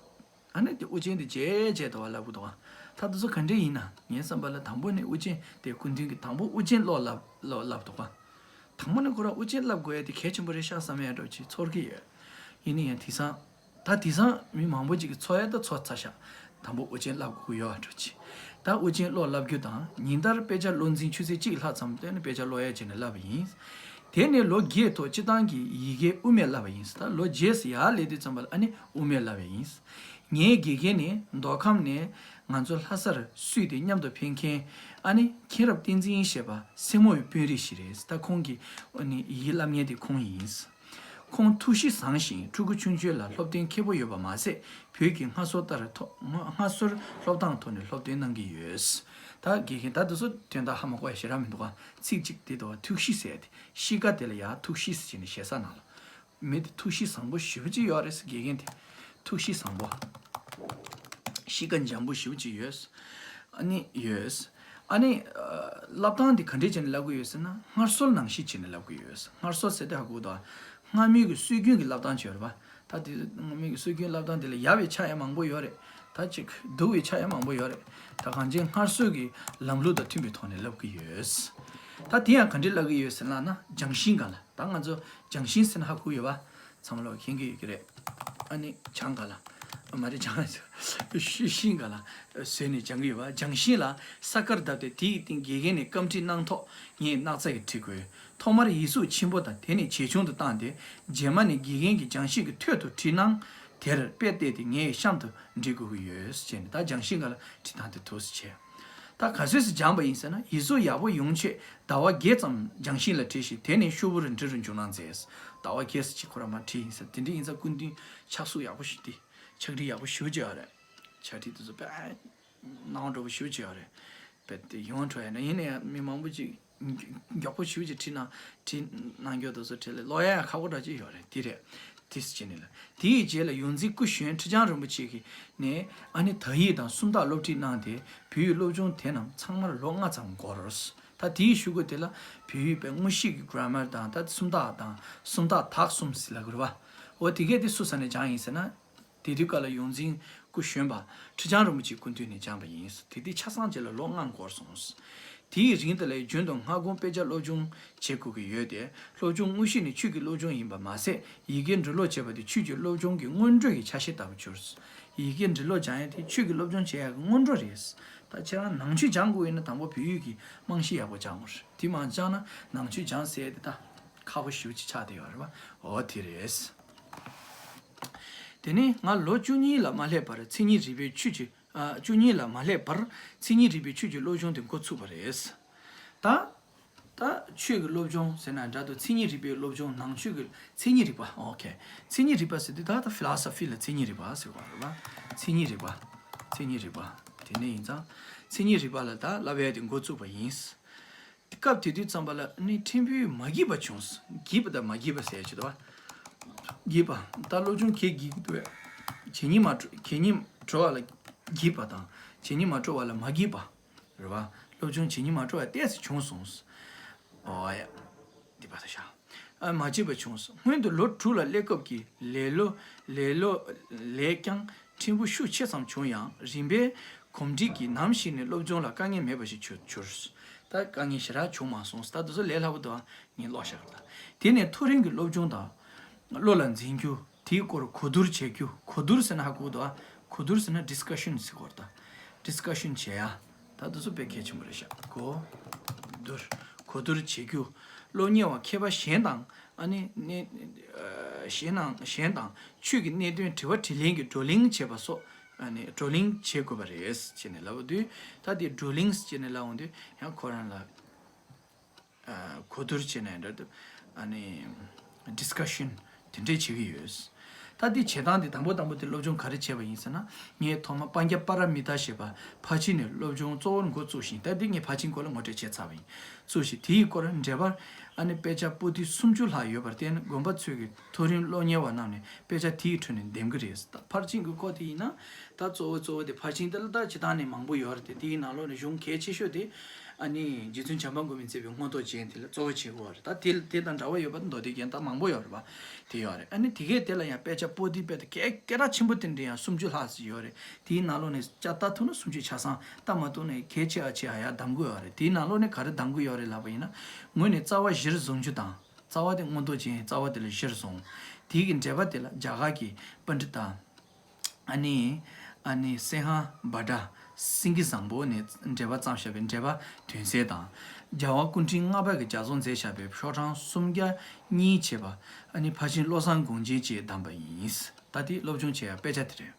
ཨ་ནི་དེ་དབུ་ཅན་དེ་རྗེས་རྗེས་དུ་བ་བསླབ་གི་འདུག་ག། ད་དེ་ཚོ་ག་འདྲས་ཡིན་ན། ངའི་བསམ་པ་ལ་དང་པོ་ནས་དབུ་ཅན་དེ། སྐུ་མདུན་གྱིས་དང་པོ་དབུ་ཅན་ཀློག་བསླབ་ཀློག་བསླབ་འདུག་ག། དང་པོ་ནས་ཁོ་རང་དབུ་ཅན་བསླབ་དགོས་ཡ་དེ་གལ་ཆེན་པོ་རེད་ཤག་བསམ་ཡ་འདྲ་བོ་ཅིག་ཚོར་གི་ཡོད། ཡིན་ན་ཡང་དེང་སང་། ད་དེང་སང་མི་མང་པོ་ཅིག་གིས་ཚོར་ཡ་ད་ཚོར་ཚར་ཤག། དང་པོ་དབུ་ཅན་བསླབ་དགོས་ཀྱི་ཡོད་པ་འདྲ་བོ་ཅིག། ད་དབུ་ཅན་ཀློག་བསླབ་རྒྱུ་དང་། ཉིན་ལྟར་དཔེ་ཆ་བློ་འཛིན་ཆུ་ཚོད་གཅིག་ལྷག་ཙམ་བཏོན་ནས་དཔེ་ཆ་ཀློག་ཡ་བྱས་ནས་བསླབས་པ་ཡིན། དེ་ནས་ལོ་བརྒྱད་ཐོག་སྤྱིར་བཏང་གི་ཡི་གེ་དབུ་མའི་བསླབ་པ་ཡིན། ད་ལོ་བརྒྱད་ཙམ་ཡར་སླེབས་དུས་ཙམ་པ་ལ་ཨ་ནི་དབུ་མའི་བསླབ་པ་ཡིན། ངའི་དགེ་རྒན་ནི་མདོ་ཁམས་ནས་ང་ཚོ་ལྷ་སར་བསུས་ཏེ་མཉམ་དུ་ཕེབས་མཁན་ཨ་ནི་མཁྱེན་རབ་བསྟན་འཛིན་ཞེས་པ་སེར་མོ་ཡི་དཔོན་རིགས་ཤིག་རེད། ད་ཁོང་གི་ཨ་ནི་ཡི་གེ་བསླབ་མཁན་དེ་ཁོང་ཡིན། ཁོང་ཐུགས་གཤིས་བཟང་ཞིང་ཕྲུ་གུ་ཆུང་ཆུང་ལ་སློབ་སྟོན་མཁས་པོ་ཡོད་པ་མ་ཟད། བོད་ཀྱི་སྔ་སོར་ལྟར་ཐོག་སྔ་སོར་སློབ་སྟངས་ཐོག་ནས་སློབ་སྟོན་གནང་གི་ཡོད། ད་དགེ་རྒན་ད་དེ་ཚོ་དོན་དག་ཧ་མ་གོ་ཡ་ཞེ་དྲག་མི་འདུག་ག། ཚིག་གཅིག་དེ་དོ་ཐུགས་གཤིས་ཟེར་ཏེ། གཤིས་ཀ་དེ་ལ་ཡ་ཐུགས་གཤིས་ཟེར་ནས་ཞེ་ས་ནང་ལ། མི་དེ་ཐུགས་གཤིས་བཟང་པོ་ཞེ་པོ་ཅིག་ཡོད་རེད་ཟེར། དགེ་རྒན་དེ་ཐུགས་གཤིས་བཟང་པོ། གཤིས་ཀ་འཇམ་པོ་ཞེ་པོ་ཅིག་ཡོད། ཨ་ནི་ཡོད། ཨ་ནི་ཨ་བསླབ་སྟངས་དེ་ག་འདྲས་བྱས་ནས་བསླབ་གི་ཡོད་ཟེར་ན། སྔར་སྲོལ་ནང་བཞིན་བྱས་ནས་བསླབ་གི་ཡོད། སྔར་སྲོལ་ཟེར་དུས་ཧ་གོ་གི་འདུག། སྔ་མོའི་གི་སྲོལ་རྒྱུན་གྱི་བསླབ་སྟངས་བྱས་རེད་པ། ད་དེ་སྔ་མོའི་གི་སྲོལ་རྒྱུན་བསླབ་སྟངས་དེ་ལ་ཡག་པའི་ཆ་ཡང་མང་པོ་ཡོད་རེད། ད་ཅིག་སྡུག་པའི་ཆ་ཡང་མང་པོ་ཡོད་རེད། ད་གང་ཅི་སྔར་སྲོལ་གྱི་ལམ་ལུགས་དང་མཐུན་པའི་ཐོག་ནས་བསླབ་གི་ཡོད། ད་དེ་ཡང་ག་འདྲས་བསླབ་གི་ཡོད་ཟེར་ལབ་ན། སྦྱང་ཤིང་སྒང་ལ། ད་ང་ཚོ་སྦྱང་ཤིང་ཟེར་ན་ཧ་གོ་ཡོད་པ། ཚང་མ་ལོག་མཁྱེན་གྱི་ཡོད་ཀྱི་རེད། ཨ་ནི་སྦྱང་ག་ལ། མ་རེད། སྦྱང་། ཤིང་ག་ལ་བཟོས་ནས་སྦྱང་གི་ཡོད་པ། སྦྱང་ཤིང་ལ་ས་དཀར་བརྡབས་ཏེ་དེའི་སྟེང་དགེ་རྒན་ནས་བཀའ་འདྲི་གནང་ཐོག་ངས་སྣག་ཚ་ཡིས་བྲི་དགོས། ཐོག་མར་ཡིག་གཟུགས་ཆེན་པོ་དང་དེ་ནས་ཇེ་ཆུང་དུ་བཏང་སྟེ། རྗེས་མ་ནས་དགེ་རྒན་གྱིས་སྦྱང་ཤིང་གི་ཐོད་དུ་བྲིས་གནང་དེར་དཔེ་བལྟས་ཏེ་ངས་གཤམ་དུ་འབྲི་དགོས་ཀྱི་ཡོད་ཅེས་ནས། ད་སྦྱང་ཤིང་ག་ལ་བྲིས་སྟངས་དེ་ཐུགས་སུ་ཆེ། ད་ག་ཚོད་ཙམ་སྦྱངས་པ་ཡིན་ཟེར་ན། ཡིག་གཟུགས་ཡག་པོ་ཡོང་ཆེད་ཟླ་བ་བརྒྱད་ཙམ་སྦྱང་ཤིང་ལ་བྲིས་ཤིང་། དེ་ནས་ཤོག་བུར་འབྲི་རུ་འཇུག་གནང་མཛད། ཟླ་བ་བརྒྱད་ཙམ་ཅིག་ཁོ་རང་མར་བྲིས་ཡིན་ཟེར། དེ་འདྲ་ཡིན་ཙང་སྐུ་མདུན་ཕྱག་གཟུགས་ཡག་པོ་ཞིག་སྟེ། ཕྱག་བྲིས་ཡག་པོ་ཞེ་པོ་ཅིག་ཡོད་རེད། ཕྱག་བྲིས་དེ་ཚོ་དཔེ་སྣང་བ་འགྲོ་པོ་ཞེ་པོ་ཅིག་ཡོད་རེད། དཔེ་དེ་ཡོང་འཕྲོ་ཡ་ན། ཡིན་ན་ཡང་མི་མང་པོ་ཅིག་མགྱོགས་པོ་ཞེ་པོ་ཅིག་བྲིས་ན། བྲིས་གནང་རྒྱུ་དེ་ཚོ་བྲིས་ལ་ཀློག་ཡ་ཡང་ཁག་པོ་འདྲ་ཅིག་ཡོད་རེད། དེ་རེད། དེ་སུ་བྱས་ནས་ལ། དེའི་རྗེས་ལ་ཡོངས་འཛིན་སྐུ་གཞོན་ཁྲི་བྱང་རིན་པོ་ཆེ་གིས་ནས་ཨ་ནི་དག་ཡིག་དང་སུམ་རྟགས་སློབ་ཁྲིད་གནང་སྟེ། བོད་ཡིག་སློབ་སྦྱོང་དེ་རྣམས་ཚང་མར་ལོ་ལྔ་ཙམ་འགོར། ད་དེའི་གཞུག་གུ་དེ་ལ་བོད་ཡིག་པའི་དངོས་གཞི་གི་གྷ་ར་མར་དང་། ད་སུམ་རྟགས་དང་། སུམ་རྟགས་དག་གསུམ་ཟེར་ལབ་ཀྱི་རེད་པ། འོ་དེ་གས་དེ་སུ་ས་ནས་སྦྱངས་ཡིན་ཟེར་ན། དེ་དུས་སྐབས་ལ་ཡོངས་འཛིན་སྐུ་གཞོན་པ་ཁྲི་བྱང་རིན་པོ་ཆེའི་སྐུ་མདུན་ནས་སྦྱངས་པ་ཡིན། དེ་དུས་ཆ་ཚང་བྱས་ལ་ལོ་ལྔ་འགོར་སོང་། དེའི་རིང་དེ་ལ་རྒྱུན་དུ་སྔ་དགོང་དཔེ་ཆ་སློབ་སྦྱོང་བྱེད་དགོས་ཀྱི་ཡོད་དེ། སློབ་སྦྱོང་དངོས་གཞི་ནི་ཆོས་ཀྱི་སློབ་སྦྱོང་ཡིན་པ་མ་ཟད། ཡི་གེ་འབྲི་ཀློག་བྱེད་པ་དེ་ཆོས་ཀྱི་སློབ་སྦྱོང་གི་སྔོན་འགྲོ་ཡི་ཆ་ཤས་ལྟ་བུར་གྱུར། ཡི་གེ་འབྲི་ཀློག་སྦྱང་ཡ་དེ་ཆོས་ཀྱི་སློབ་སྦྱོང་བྱེད་ཡ་གི་སྔོན་འགྲོ་རེད། ད་ཁྱེད་རང་ནང་ཆོས་སྦྱང་དགོས་ཡིན་ན་དང་པོ་བོད་ཡིག་གི་རྨང་གཞི་ཡག་པོ་སྦྱང་དགོས་རེད། དེ་མ་སྦྱངས་ན་ནང་ཆོས་སྦྱང་ཟེར་ཡ་དེ་ད་ཁག་པོ་ཞེ་པོ་ཅིག་ཆགས་བསྡད་ཡོད་རེད་པ། འོ་དེ་རེད། དེ་ནས་ང་ལོ་བཅུ་གཉིས་ལ་མ་སླེབས་པར་མཚན་ཉིད་རིག་པའི་ཆོས་ཀྱི། ཨ། བཅུ་གཉིས་ལ་མ་སླེབས་པར་མཚན་ཉིད་རིག་པའི་ཆོས་ཀྱི་སློབ་སྦྱོང་དེ་འགོ་ཚུགས་པ་རེད། ད། ད་ཆོས་ཀྱི་སློབ་སྦྱོང་ཟེར་ན་འདྲ་འདུག། མཚན་ཉིད་རིག་པའི་སློབ་སྦྱོང་། ནང་ཆོས་ཀྱི་མཚན་ཉིད་རིག་པ། ཨོ་ཁེ། མཚན་ཉིད་རིག་པ་ཟེར་དུས་ད་ལྟ་ཕི་ལོ་སོ་ཕི་ལ་མཚན་ཉིད་རིག་པ་ཟེར་བ་རེད་པ། མཚན་ཉིད་རིག་པ། མཚན་ཉིད་རིག་པ། དེ་ནས་ཡིན་ཙང་མཚན་ཉིད་རིག་པ་ལ་ད་བསླབ་ཡ་དེ་འགོ་བཙུགས་པ་ཡིན། སྐབས་དེ་དུས་ཙམ་པ་ལ་ནི་ཕྲན་བུ་མ་སྐྱིད་པ་བྱུང་། སྐྱིད་པ་དང་མ་སྐྱིད་པ་ཟེར་ཡ་ཅིག་འདུག་བ། སྐྱིད་པ། ད་སློབ་སྦྱོང་གས་སྐྱིད་ཀྱི་འདུག་བས། བྱེད་སྙིང་མ་བྲོ། བྱེད་སྙིང་བྲོ་བ་ལ་སྐྱིད་པ་དང་། བྱེད་སྙིང་མ་བྲོ་བ་ལ་མ་སྐྱིད་པ། རེད་བ། སློབ་སྦྱོང་བྱེད་སྙིང་མ་བྲོ་བ་ཏོག་ཙམ་བྱུང་སོང་། ཨོ་ཡ། འདི་པ་ད་ཤ། ཨ། མ་བྱས་པ་བྱུང་། སྔོན་དུ་ལོ་དྲུག་ལ་སླེབས་སྐབས་ཀྱི་ལེ་ལོ། ལེ་ལོ་ལས་ཀྱང་ཕྲན་བུ་ཤུགས་ཆེ་ཙམ་བྱུང་ཡང་། རིམ་པས་གོམས་འདྲིས་ཀྱིས་ནམ་ཞིག་ནས་སློབ་སྦྱོང་ལ་དཀའ་ངལ་མེད་པ་ཞིག་གྱུར་གྱུར། ད་དཀའ་ངལ་ཞེ་དྲག་བྱུང་མ་སོང་། ད་དེ་ཚོ་ལས་སླ་པོ་འདུག་ཨ། ངས་ཀློག་བཞག་གི་རེད། དེ་ནས་མཐོ་རིམ་གྱི་སློབ་སྦྱོང་དང་། བློ་ལ་འཛིན་རྒྱུ། དེའི་སྐོར་གོ་བསྡུར་བྱེད་རྒྱུ། གོ་བསྡུར་ཟེར་ན་ཧ་གོ་འདུག་ཨ། གོ་བསྡུར་ཟེར་ན་ཌིས་ཀ་ཤན་ཟེར་གོ་རེད་ད། ཌིས་ཀ་ཤན་བྱེད་ཡ། ད་དེ་ཚོ་དཔེ་གལ་ཆེན་པོ་རེད་ཤག་གོ་བསྡུར། གོ་བསྡུར་བྱེད་རྒྱུ། སློབ་གཉེར་བ་མཁས་པ་གཞན་དང་། ཨ་ནི་ནི། ཨ། གཞན་དང་གཞན་དང་ཆོས་ཀྱི་གནད་དོན་དྲི་བ་དྲིས་ལན་གྱི་བགྲོ་གླེང་བྱེད་པ་སོགས། ཨ་ནི་བགྲོ་གླེང་བྱེད་དགོས་པ་རེད་ཅེས་ནས་ལབ་པ་དུས། ད་དེ་བགྲོ་གླེང་ཅེས་ནས་ལབ་འོང་དུས་ཡང་ཁོ་རང་ལ། ཨ། གོ་བསྡུར་བྱས་ནས་འདྲ་འདུག་ཨ་ནི་ཌིས་ཀ་ཤན་དེ་འདྲས་བྱེད་ཀྱི་ཡོད། ད་འདི་བྱེད་སྟངས་འདི་དང་པོ་དང་པོ་དེ་སློབ་སྦྱོང་ག་རེ་བྱས་པ་ཡིན་ཟེར་ན། ངས་ཐོག་མར་པཎ་ཉ་པཱ་ར་མི་ཏཱ་ཞེས་པ་ཕར་ཕྱིན་ནས་སློབ་སྦྱོང་གཙོ་བོར་འགོ་བཙུགས་ཤིང་། ད་འདི་ངས་ཕར་ཕྱིན་སྐོར་ལ་ངོ་སྤྲོད་བྱས་ཚར་བ་ཡིན། བཙུགས་ཤིང་། དེའི་སྐོར་འགྲེལ་པར་ཨ་ནི་དཔེ་ཆ་པོ་ཏི་སུམ་ཅུ་ལྷག་ཡོད་པར་བརྟེན། དགོན་པ་ཚོས་ཀྱི་མཐོ་རིམ་སློབ་གཉེར་བ་རྣམས་ནས་དཔེ་ཆ་དེའི་ཁྲོད་ནས་འདེམས་ཀྱི་རེད། ད་ཕར་ཕྱིན་གྱི་སྐོར་དེ་ཡིན་ན། ད་གཙོ་བོ་གཙོ་བོ་དེ་ཕར་ཕྱིན་དེ་ལ་ད་སྤྱིར་བཏང་ནས་མང་པོ་ཡོད་རེད་དེ། དེའི་ནང་ལོགས་ནས་གཞུང་གལ་ཆེ་ཤོས་དེ། ཨ་ནི་རྗེ་བཙུན་བྱམས་པ་མགོན་པོས་མཛད་པའི་མངོན་རྟོགས་རྒྱན་དེ་ལ་གཙོ་བོ་བྱེད་དགོས་པ་རེད། ད་དེ་དེ་དང་འདྲ་བ་ཡོད་པ་མདོ་སྡེ་རྒྱན་ད་མང་པོ་ཡོད་རེད་པ། དེ་ཡོད་རེད། ཨ་ནི་དེ་གས་དེ་ལ་ཡང་དཔེ་ཆ་པོ་ཏི་དཔེ་དེ་སྐད་སྐད་གྲགས་ཆེན་པོ་དེ་འདྲ་ཡང་སུམ་ཅུ་ལྷག་ཙམ་ཡོད་རེད། དེའི་ནང་ལོགས་ནས་ཅ་ལྟ་ཐུབ་ན་སུམ་ཅུ་ཆ་ཚང་། ལྟ་མ་ཐུབ་ན་གལ་ཆེ་ཨ་ཆེ་ཨ་ཡ་གདམ་གྱི་ཡོད་རེད། དེའི་ནང་ལོགས་ནས་ག་རེ་གདམ་གྱི་ཡོད་རེད་ལབ་པ་ཡིན་ན། ངོས་ནས་རྩ་བ་གཞིར་བཟུང་རྒྱུ་དང་། རྩ་བ་དེ་མངོན་རྟོགས་རྒྱན། རྩ་བ་དེ་ལ་གཞིར་བཟུང་། དེའི་གི་འགྲེལ་པ་དེ་ལ་རྒྱ་གར་གྱི་པཎྜི་ཏ། ཨ་ནི། ཨ་ནི་སིང་ཧ་བྷ་དྲ། སེང་གེ་བཟང་པོ་ནས་འགྲེལ་པ་བརྩམས་བཞག་པའི་འགྲེལ་པ་དོན་གསལ་དང་། རྒྱལ་བ་སྐུ་ཕྲེང་ལྔ་པ་གིས་ལྗགས་རྩོམ་མཛད་བཞག་པའི་ཤོག་གྲངས་སུམ་བརྒྱ་གཉིས་བྱས་པ། ཨ་ནི་ཕར་ཕྱིན་བློ་བཟང་དགོངས་རྒྱན་བཅས་བདམས་པ་ཡིན། ད་དེ་སློབ་སྦྱོང་བྱེད་ཡ་དཔེ་ཆ་དེ་རེད།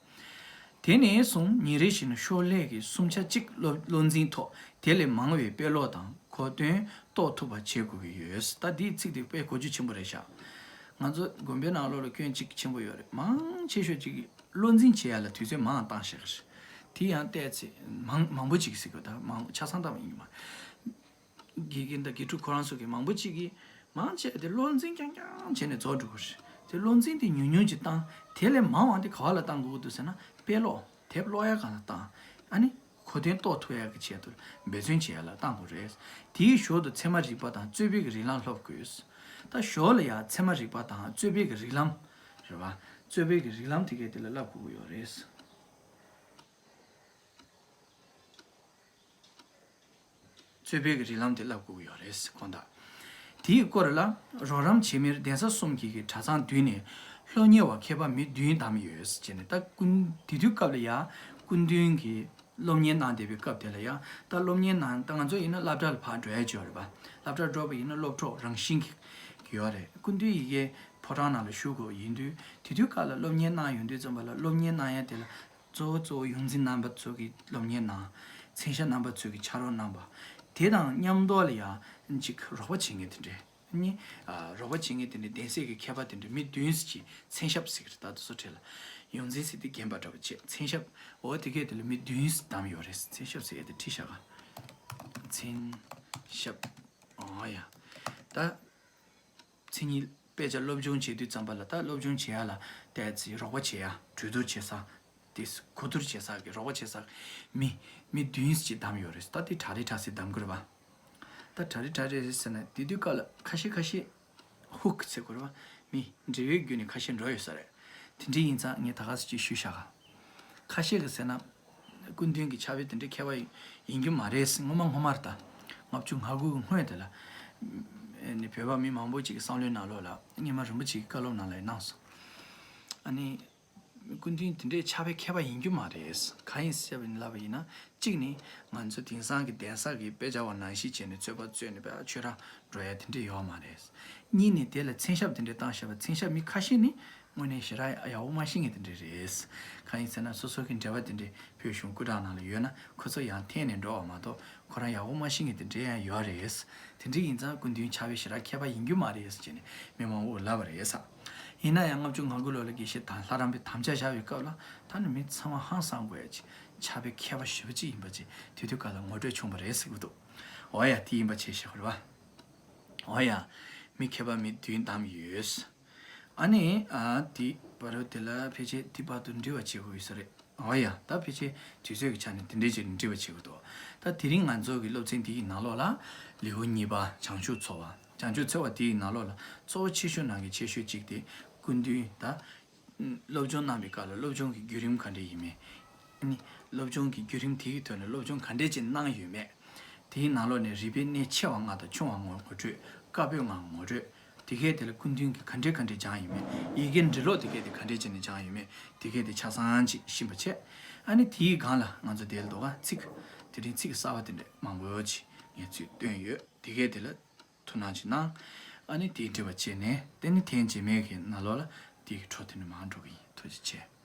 དེ་ནས་བཟུང་ཉིན་རེ་བཞིན་ཤོག་ལྷེ་གི་སུམ་ཆ་གཅིག་བློ་བློ་འཛིན་ཐོག་དེ་ལས་མང་བའི་དཔེ་ཀློག་དང་གོ་དོན་རྟོགས་ཐུབ་པ་བྱེད་དགོས་ཀྱི་ཡོད། ད་འདིའི་ཚིག་དེ་དཔེ་གོ་རྒྱུ་ཆེན་པོ་རེད་ཤག་ང་ཚོ་དགོན་པའི་ནང་ལོགས་ལ་སྐྱོན་གཅིག་ཆེན་པོ་ཡོད་རེད། མང་ཆེ་ཤོས་ཅིག་གིས་བློ་འཛིན་བྱེད་ཡ་ལ་དུས་ཚོད་མང་བཏང་ཤག་རེད། དེ་ཡང་བལྟས་ཚེ་མང་མང་པོ་ཅིག་ཟེར་དགོས། ད་མང་ཆ་ཚང་ལྟ་བ་ཡིན་གྱི་མ། དགེ་རྒན་དང་དགེ་ཕྲུག་ཁོ་རང་ཚོ་གི་མང་པོ་ཅིག་གིས་མང་ཆེ་དེ་བློ་འཛིན་རྐྱང་རྐྱང་བྱས་ནས་རྫོགས་འགྲོ་གི་རེད། དེ་བློ་འཛིན་དེ་ཉུང་ཉུང་ཅིག་བཏང་། དེ་ལས་མང་བ་དེ་ག་བ་ལ་བཏང་དགོས་ཀྱི་འདུག་ཟེར་ན། དཔེ་ཀློག་དེབ་ཀློག་ཡ་སྒང་ལ་བཏང་། ཨ་ནི་གོ་དོན་རྟོགས་ཐུབ་ཡ་གི་ཆེད་དུ་འབད་བརྩོན་བྱེད་ཡ་ལ་བཏང་དགོས་རེད། དེའི་ཞོར་དུ་ཚད་མ་རིག་པ་དང་རྩོད་པའི་གི་རིགས་ལམ་སློབ་དགོས། ད་ཞོར་ལ་ཡ་ཚད་མ་རིག་པ་དང་རྩོད་པའི་གི་རིགས་ལམ། རེད་བ། རྩོད་པའི་གི་རིགས་ལམ་དེ་གས་དེ་ལ་བསླབ་དགོས་ཀྱི་ཡོད་རེད། རྩོད་པའི་གི་རིགས་ལམ་དེ་བསླབ་དགོས་ཀྱི་ཡོད་རེད་ཁོང་དག་དེའི་སྐོར་ལ་རོགས་རམ་བྱེད་མིར་གདན་ས་གསུམ་གྱི་གི་གྲྭ་ཚང་བདུན་ནས་སློབ་གཉེར་བ་མཁས་པ་མི་བདུན་བདམས་ཡོད་ཅེས་ནས། ད་སྐུ་དེ་དུས་སྐབས་ལ་ཡ་སྐུ་མདུན་གྱི་སློབ་གཉེར་གནང་བསྡད་པའི་སྐབས་དེ་ལ་ཡ། ད་སློབ་གཉེར་གནང་། ད་ང་ཚོ་ཡིན་ན་སློབ་གྲྭ་ལ་ཕར་འགྲོ་ཡ་ཅིག་ཡོད་རེད་པ། སློབ་གྲྭར་འགྲོ་བ་ཡིན་ན་སློབ་གྲོགས་རང་བཞིན་གྱི་ཡོད་རེད། སྐུ་མདུན་ཡི་གེ་ཕོ་བྲང་ནང་ལ་བཞུགས་དགོས་ཡིན་དུས། དེ་དུས་སྐབས་ལ་སློབ་གཉེར་གནང་ཡོང་དུས་ཙམ་པ་ལ་སློབ་གཉེར་གནང་ཡ་དེ་ལ། གཙོ་བོ་གཙོ་བོ་ཡོངས་འཛིན་རྣམ་པ་ཚོ་གིས་སློབ་གཉེར་གནང་། མཚན་ཞབས་རྣམ་པ་ཚོ་གིས་ཕྱག་རོགས་གནང་བ། དེ་དང་མཉམ་དུ་ལ་ཡང་ཅིག་རོགས་པ་བྱེད་མཁན་དེ་འདྲས་ནི། ཨ། རོགས་པ་བྱེད་མཁན་དེ་འདྲས་གདན་སའི་གི་མཁས་པ་དེ་འདྲས་མི་བདུན་ཙམ་གྱིས་མཚན་ཞབས་ཟེར་གི་རེད། ད་དེ་ཚོ་གྲས་ལ་ཡོངས་འཛིན་ཟེར་དེ་རྒན་པ་འདྲ་པོ་བྱས། མཚན་ཞབས། འོ་དེ་གས་དེ་ལ་མི་བདུན་ཙམ་བདམས་ཡོད་རེད། མཚན་ཞབས་ཟེར་ཡ་དེ་བྲིས་བཞག་ག་མཚན་ཞབས། འོ་ཡ། ད། མཚན་ཉིད་དཔེ་ཆ་སློབ་སྦྱོང་བྱེད་དུས་ཙམ་པ་ལ། ད་སློབ་སྦྱོང་བྱེད་ཡ་ལ་ཏོག་ཙམ་རོགས་པ་བྱེད་ཡ། གྲོས་བསྡུར་བྱེད་ས། དེ་གོ་བསྡུར་བྱེད་ས་གི་རོགས་པ་བྱེད་ས་མི་མི་བདུན་ཙམ་བདམས་ཡོད་རེད། ད་དེ་གྲ་སྒྲིག་གྲ་སྒྲིག་བདམས་དགོས་རེད་པ། ད་གྲ་སྒྲིག་གྲ་སྒྲིག་རེད་ཟེར་ན། དེ་དུས་སྐབས་ལ་ཁ་ཤས་ཁ་ཤས་ཧུག་ཟེར་དགོས་རེད་པ། མི་འབྲེལ་ཡོད་བརྒྱུད་ནས་ཁ་ཤས་འགྲོ་ཡོད་ས་རེད། དེ་འདྲ་ཡིན་ཙང་ངས་ད་ག་ཟེ་ཅིག་ཞུས་བཞག་ག་ཁ་ཤས་ཀྱིས་ཟེར་ན། སྐུ་མདུན་གྱི་ཕྱག་དཔེ་དེ་འདྲའི་མཁས་པ་ཡིན་རྒྱུ་མ་རེད། སྔོན་མ་སྔོན་མར་ད། ལྔ་བཅུ་ང་དགུ་གི་སྔོན་དེ་ལ། ཨ་ནི་བོད་པ་མི་མང་པོ་ཅིག་གི་བསམ་བློའི་ནང་ལོགས་ལ་སྔོན་མ་རིན་པོ་ཆེ་གི་བཀའ་སློབ་ནང་ལ་ཡང་གནང་སོང་། ཨ་ནི། སྐུ་མདུན་དེ་འདྲའི་ཕྱག་དཔེ་མཁས་པ་ཡིན་རྒྱུ་མ་རེད། གང་ཡིན་ཟེར་བ་ཡིན་ལབ་པ་ཡིན་ན། གཅིག་ནི། ང་ཚོ་དེང་སང་གི་གདན་ས་གི་དཔེ་ཆ་བ་ནང་བཞིན་བྱས་ནས་རྩོད་པ་རྩོད་ནས་དཔེ་ཆོས་ར་འགྲོ་ཡ་དེ་འདྲ་ཡོད་མ་རེད། གཉིས་ནི་དེ་ལ་མཚན་ཞབས་དེ་འདྲ་བཏང་བཞག་པ། མཚན་ཞབས་མི་ཁ་ཤས་ནི་དངོས་གནས་ཞེ་དྲག་ཡག་པོ་མ་ཤེས་མཁན་དེ་འདྲ་རེད། གང་ཡིན་ཟེར་ན་སོ་སོ་གི་འབྲེལ་བ་དེ་འདྲ་བོད་གཞུང་སྐུ་དྲག་ནང་ལ་ཡོད་ན་ཁོ་ཚོ་ཡང་འཐེན་ནས་འགྲོ་བ་མ་གཏོགས། ཁོ་རང་ཡག་པོ་མ་ཤེས་མཁན་དེ་འདྲ་ཡང་ཡོད་རེད། དེ་འདྲ་ཡིན་ཙང་སྐུ་མདུན་ཕྱག་དཔེ་ཞེ་དྲག་མཁས་པ་ཡིན་རྒྱུ་མ་རེད་ཟེར་ནས་མི་མང་པོས་ལབ་པ་རེད་ས། ཡིན་ན་ཡང་ལྔ་བཅུ་ང་དགུ་ལོ་ལ་དགེ་བཤེས་དང་ལྷ་རམས་པའི་དམ་བཅའ་བཞག་པའི་སྐབས་ལ། ད་ནི་མི་ཚང་མ་ཧང་སང་དགོས་ཡ་ཅིག་ཕྱག་དཔེ་མཁས་པ་ཞེ་པོ་ཅིག་ཡིན་པ་ཅིག་དེ་དུས་སྐབས་ལ་ངོ་སྤྲོད་བྱུང་བ་རེད་ཟེར་གྱི་འདུག་འོ་ཡ། དེ་ཡིན་པ་བྱས་བཞག་རེད་བ། འོ་ཡ། མི་མཁས་པ་མི་བདུན་བདམས་ཡོད། ཨ་ནི་ཨ་དེ་བར་དུ་དེ་ལ་ཕལ་ཆེར་དེ་བར་དུ་འབྲི་བ་བྱེད་དགོས་ཡོད་ས་རེད། འོ་ཡ། ད་ཕལ་ཆེར་དུས་ཚོད་ཀྱི་ཆ་ནས་དེ་འདྲའི་ཅིག་འབྲི་བ་བྱེད་དགོས་འདུག་ད་དེ་རིང་ང་ཚོ་གི་སློབ་ཚན་འདི་ཡི་ནང་ལོགས་ལ་ལེའུ་གཉིས་པ་བྱང་ཆུབ་འཚོ་བ། བྱང་ཆུབ་འཚོ་བ་དེ་ཡི་ནང་ལོགས་ལ་གཙོ་བོ་ཆེ་ཤོས་ནང་གི་ཆེ་ཤོས་གཅིག་དེ་སྐུ་མདུན་ད། སློབ་སྦྱོང་གནང་བའི་སྐབས་ལ་སློབ་སྦྱོང་གི་བརྒྱུད་རིམ་ག་འདྲ་ཡིན་མིན། ཨ་ནི་སློབ་སྦྱོང་གི་བརྒྱུད་རིམ་དེའི་ཐོག་ནས་སློབ་སྦྱོང་ག་འདྲ་ཅིག་གནང་ཡོད་མེད། དེའི་ནང་ལོགས་ནས་རིག་པའི་གནས་ཆེ་བ་ལྔ་དང་ཆུང་བ་ལྔ་ངོ་སྤྲོད། བཀའ་པོད་ལྔ་ངོ་སྤྲོད། དེ་གས་དེ་ལ་སྐུ་མདུན་གྱིས་ག་འདྲ་ག་འདྲ་སྦྱངས་ཡོད་མེད། ཡི་གེ་འབྲི་ཀློག་དེ་གས་དེ་ག་འདྲ་བྱས་ནས་སྦྱངས་ཡོད་མེད། དེ་གས་དེ་ཆ་ཚང་ཅིག་ཤེས་པ་བྱས། ཨ་ནི་དེའི་སྒང་ལ་ང་ཚོ་དེ་ལ་དོ་ག་ཚིག་དེ་རིང་ཚིག་གསར་བ་དེ་འདྲ་མང་པོ་ཅིག་ངས་ཚུར་བཏོན་ཡོད། དེ་གས་དེ་ལ་ཐུགས་སྣང་ཅིག་གནང་། ཨ་ནི་དེའི་འབྲེལ་བ་བྱས་ནས་དེ་ནི་ཐེངས་རྗེས་མའི་གི་ནང་ལོགས་ལ་དེའི་འཕྲོ་དེ་ནི་མར་འགྲོ་གི་ཡིན། ཐུགས་རྗེ་ཆེ།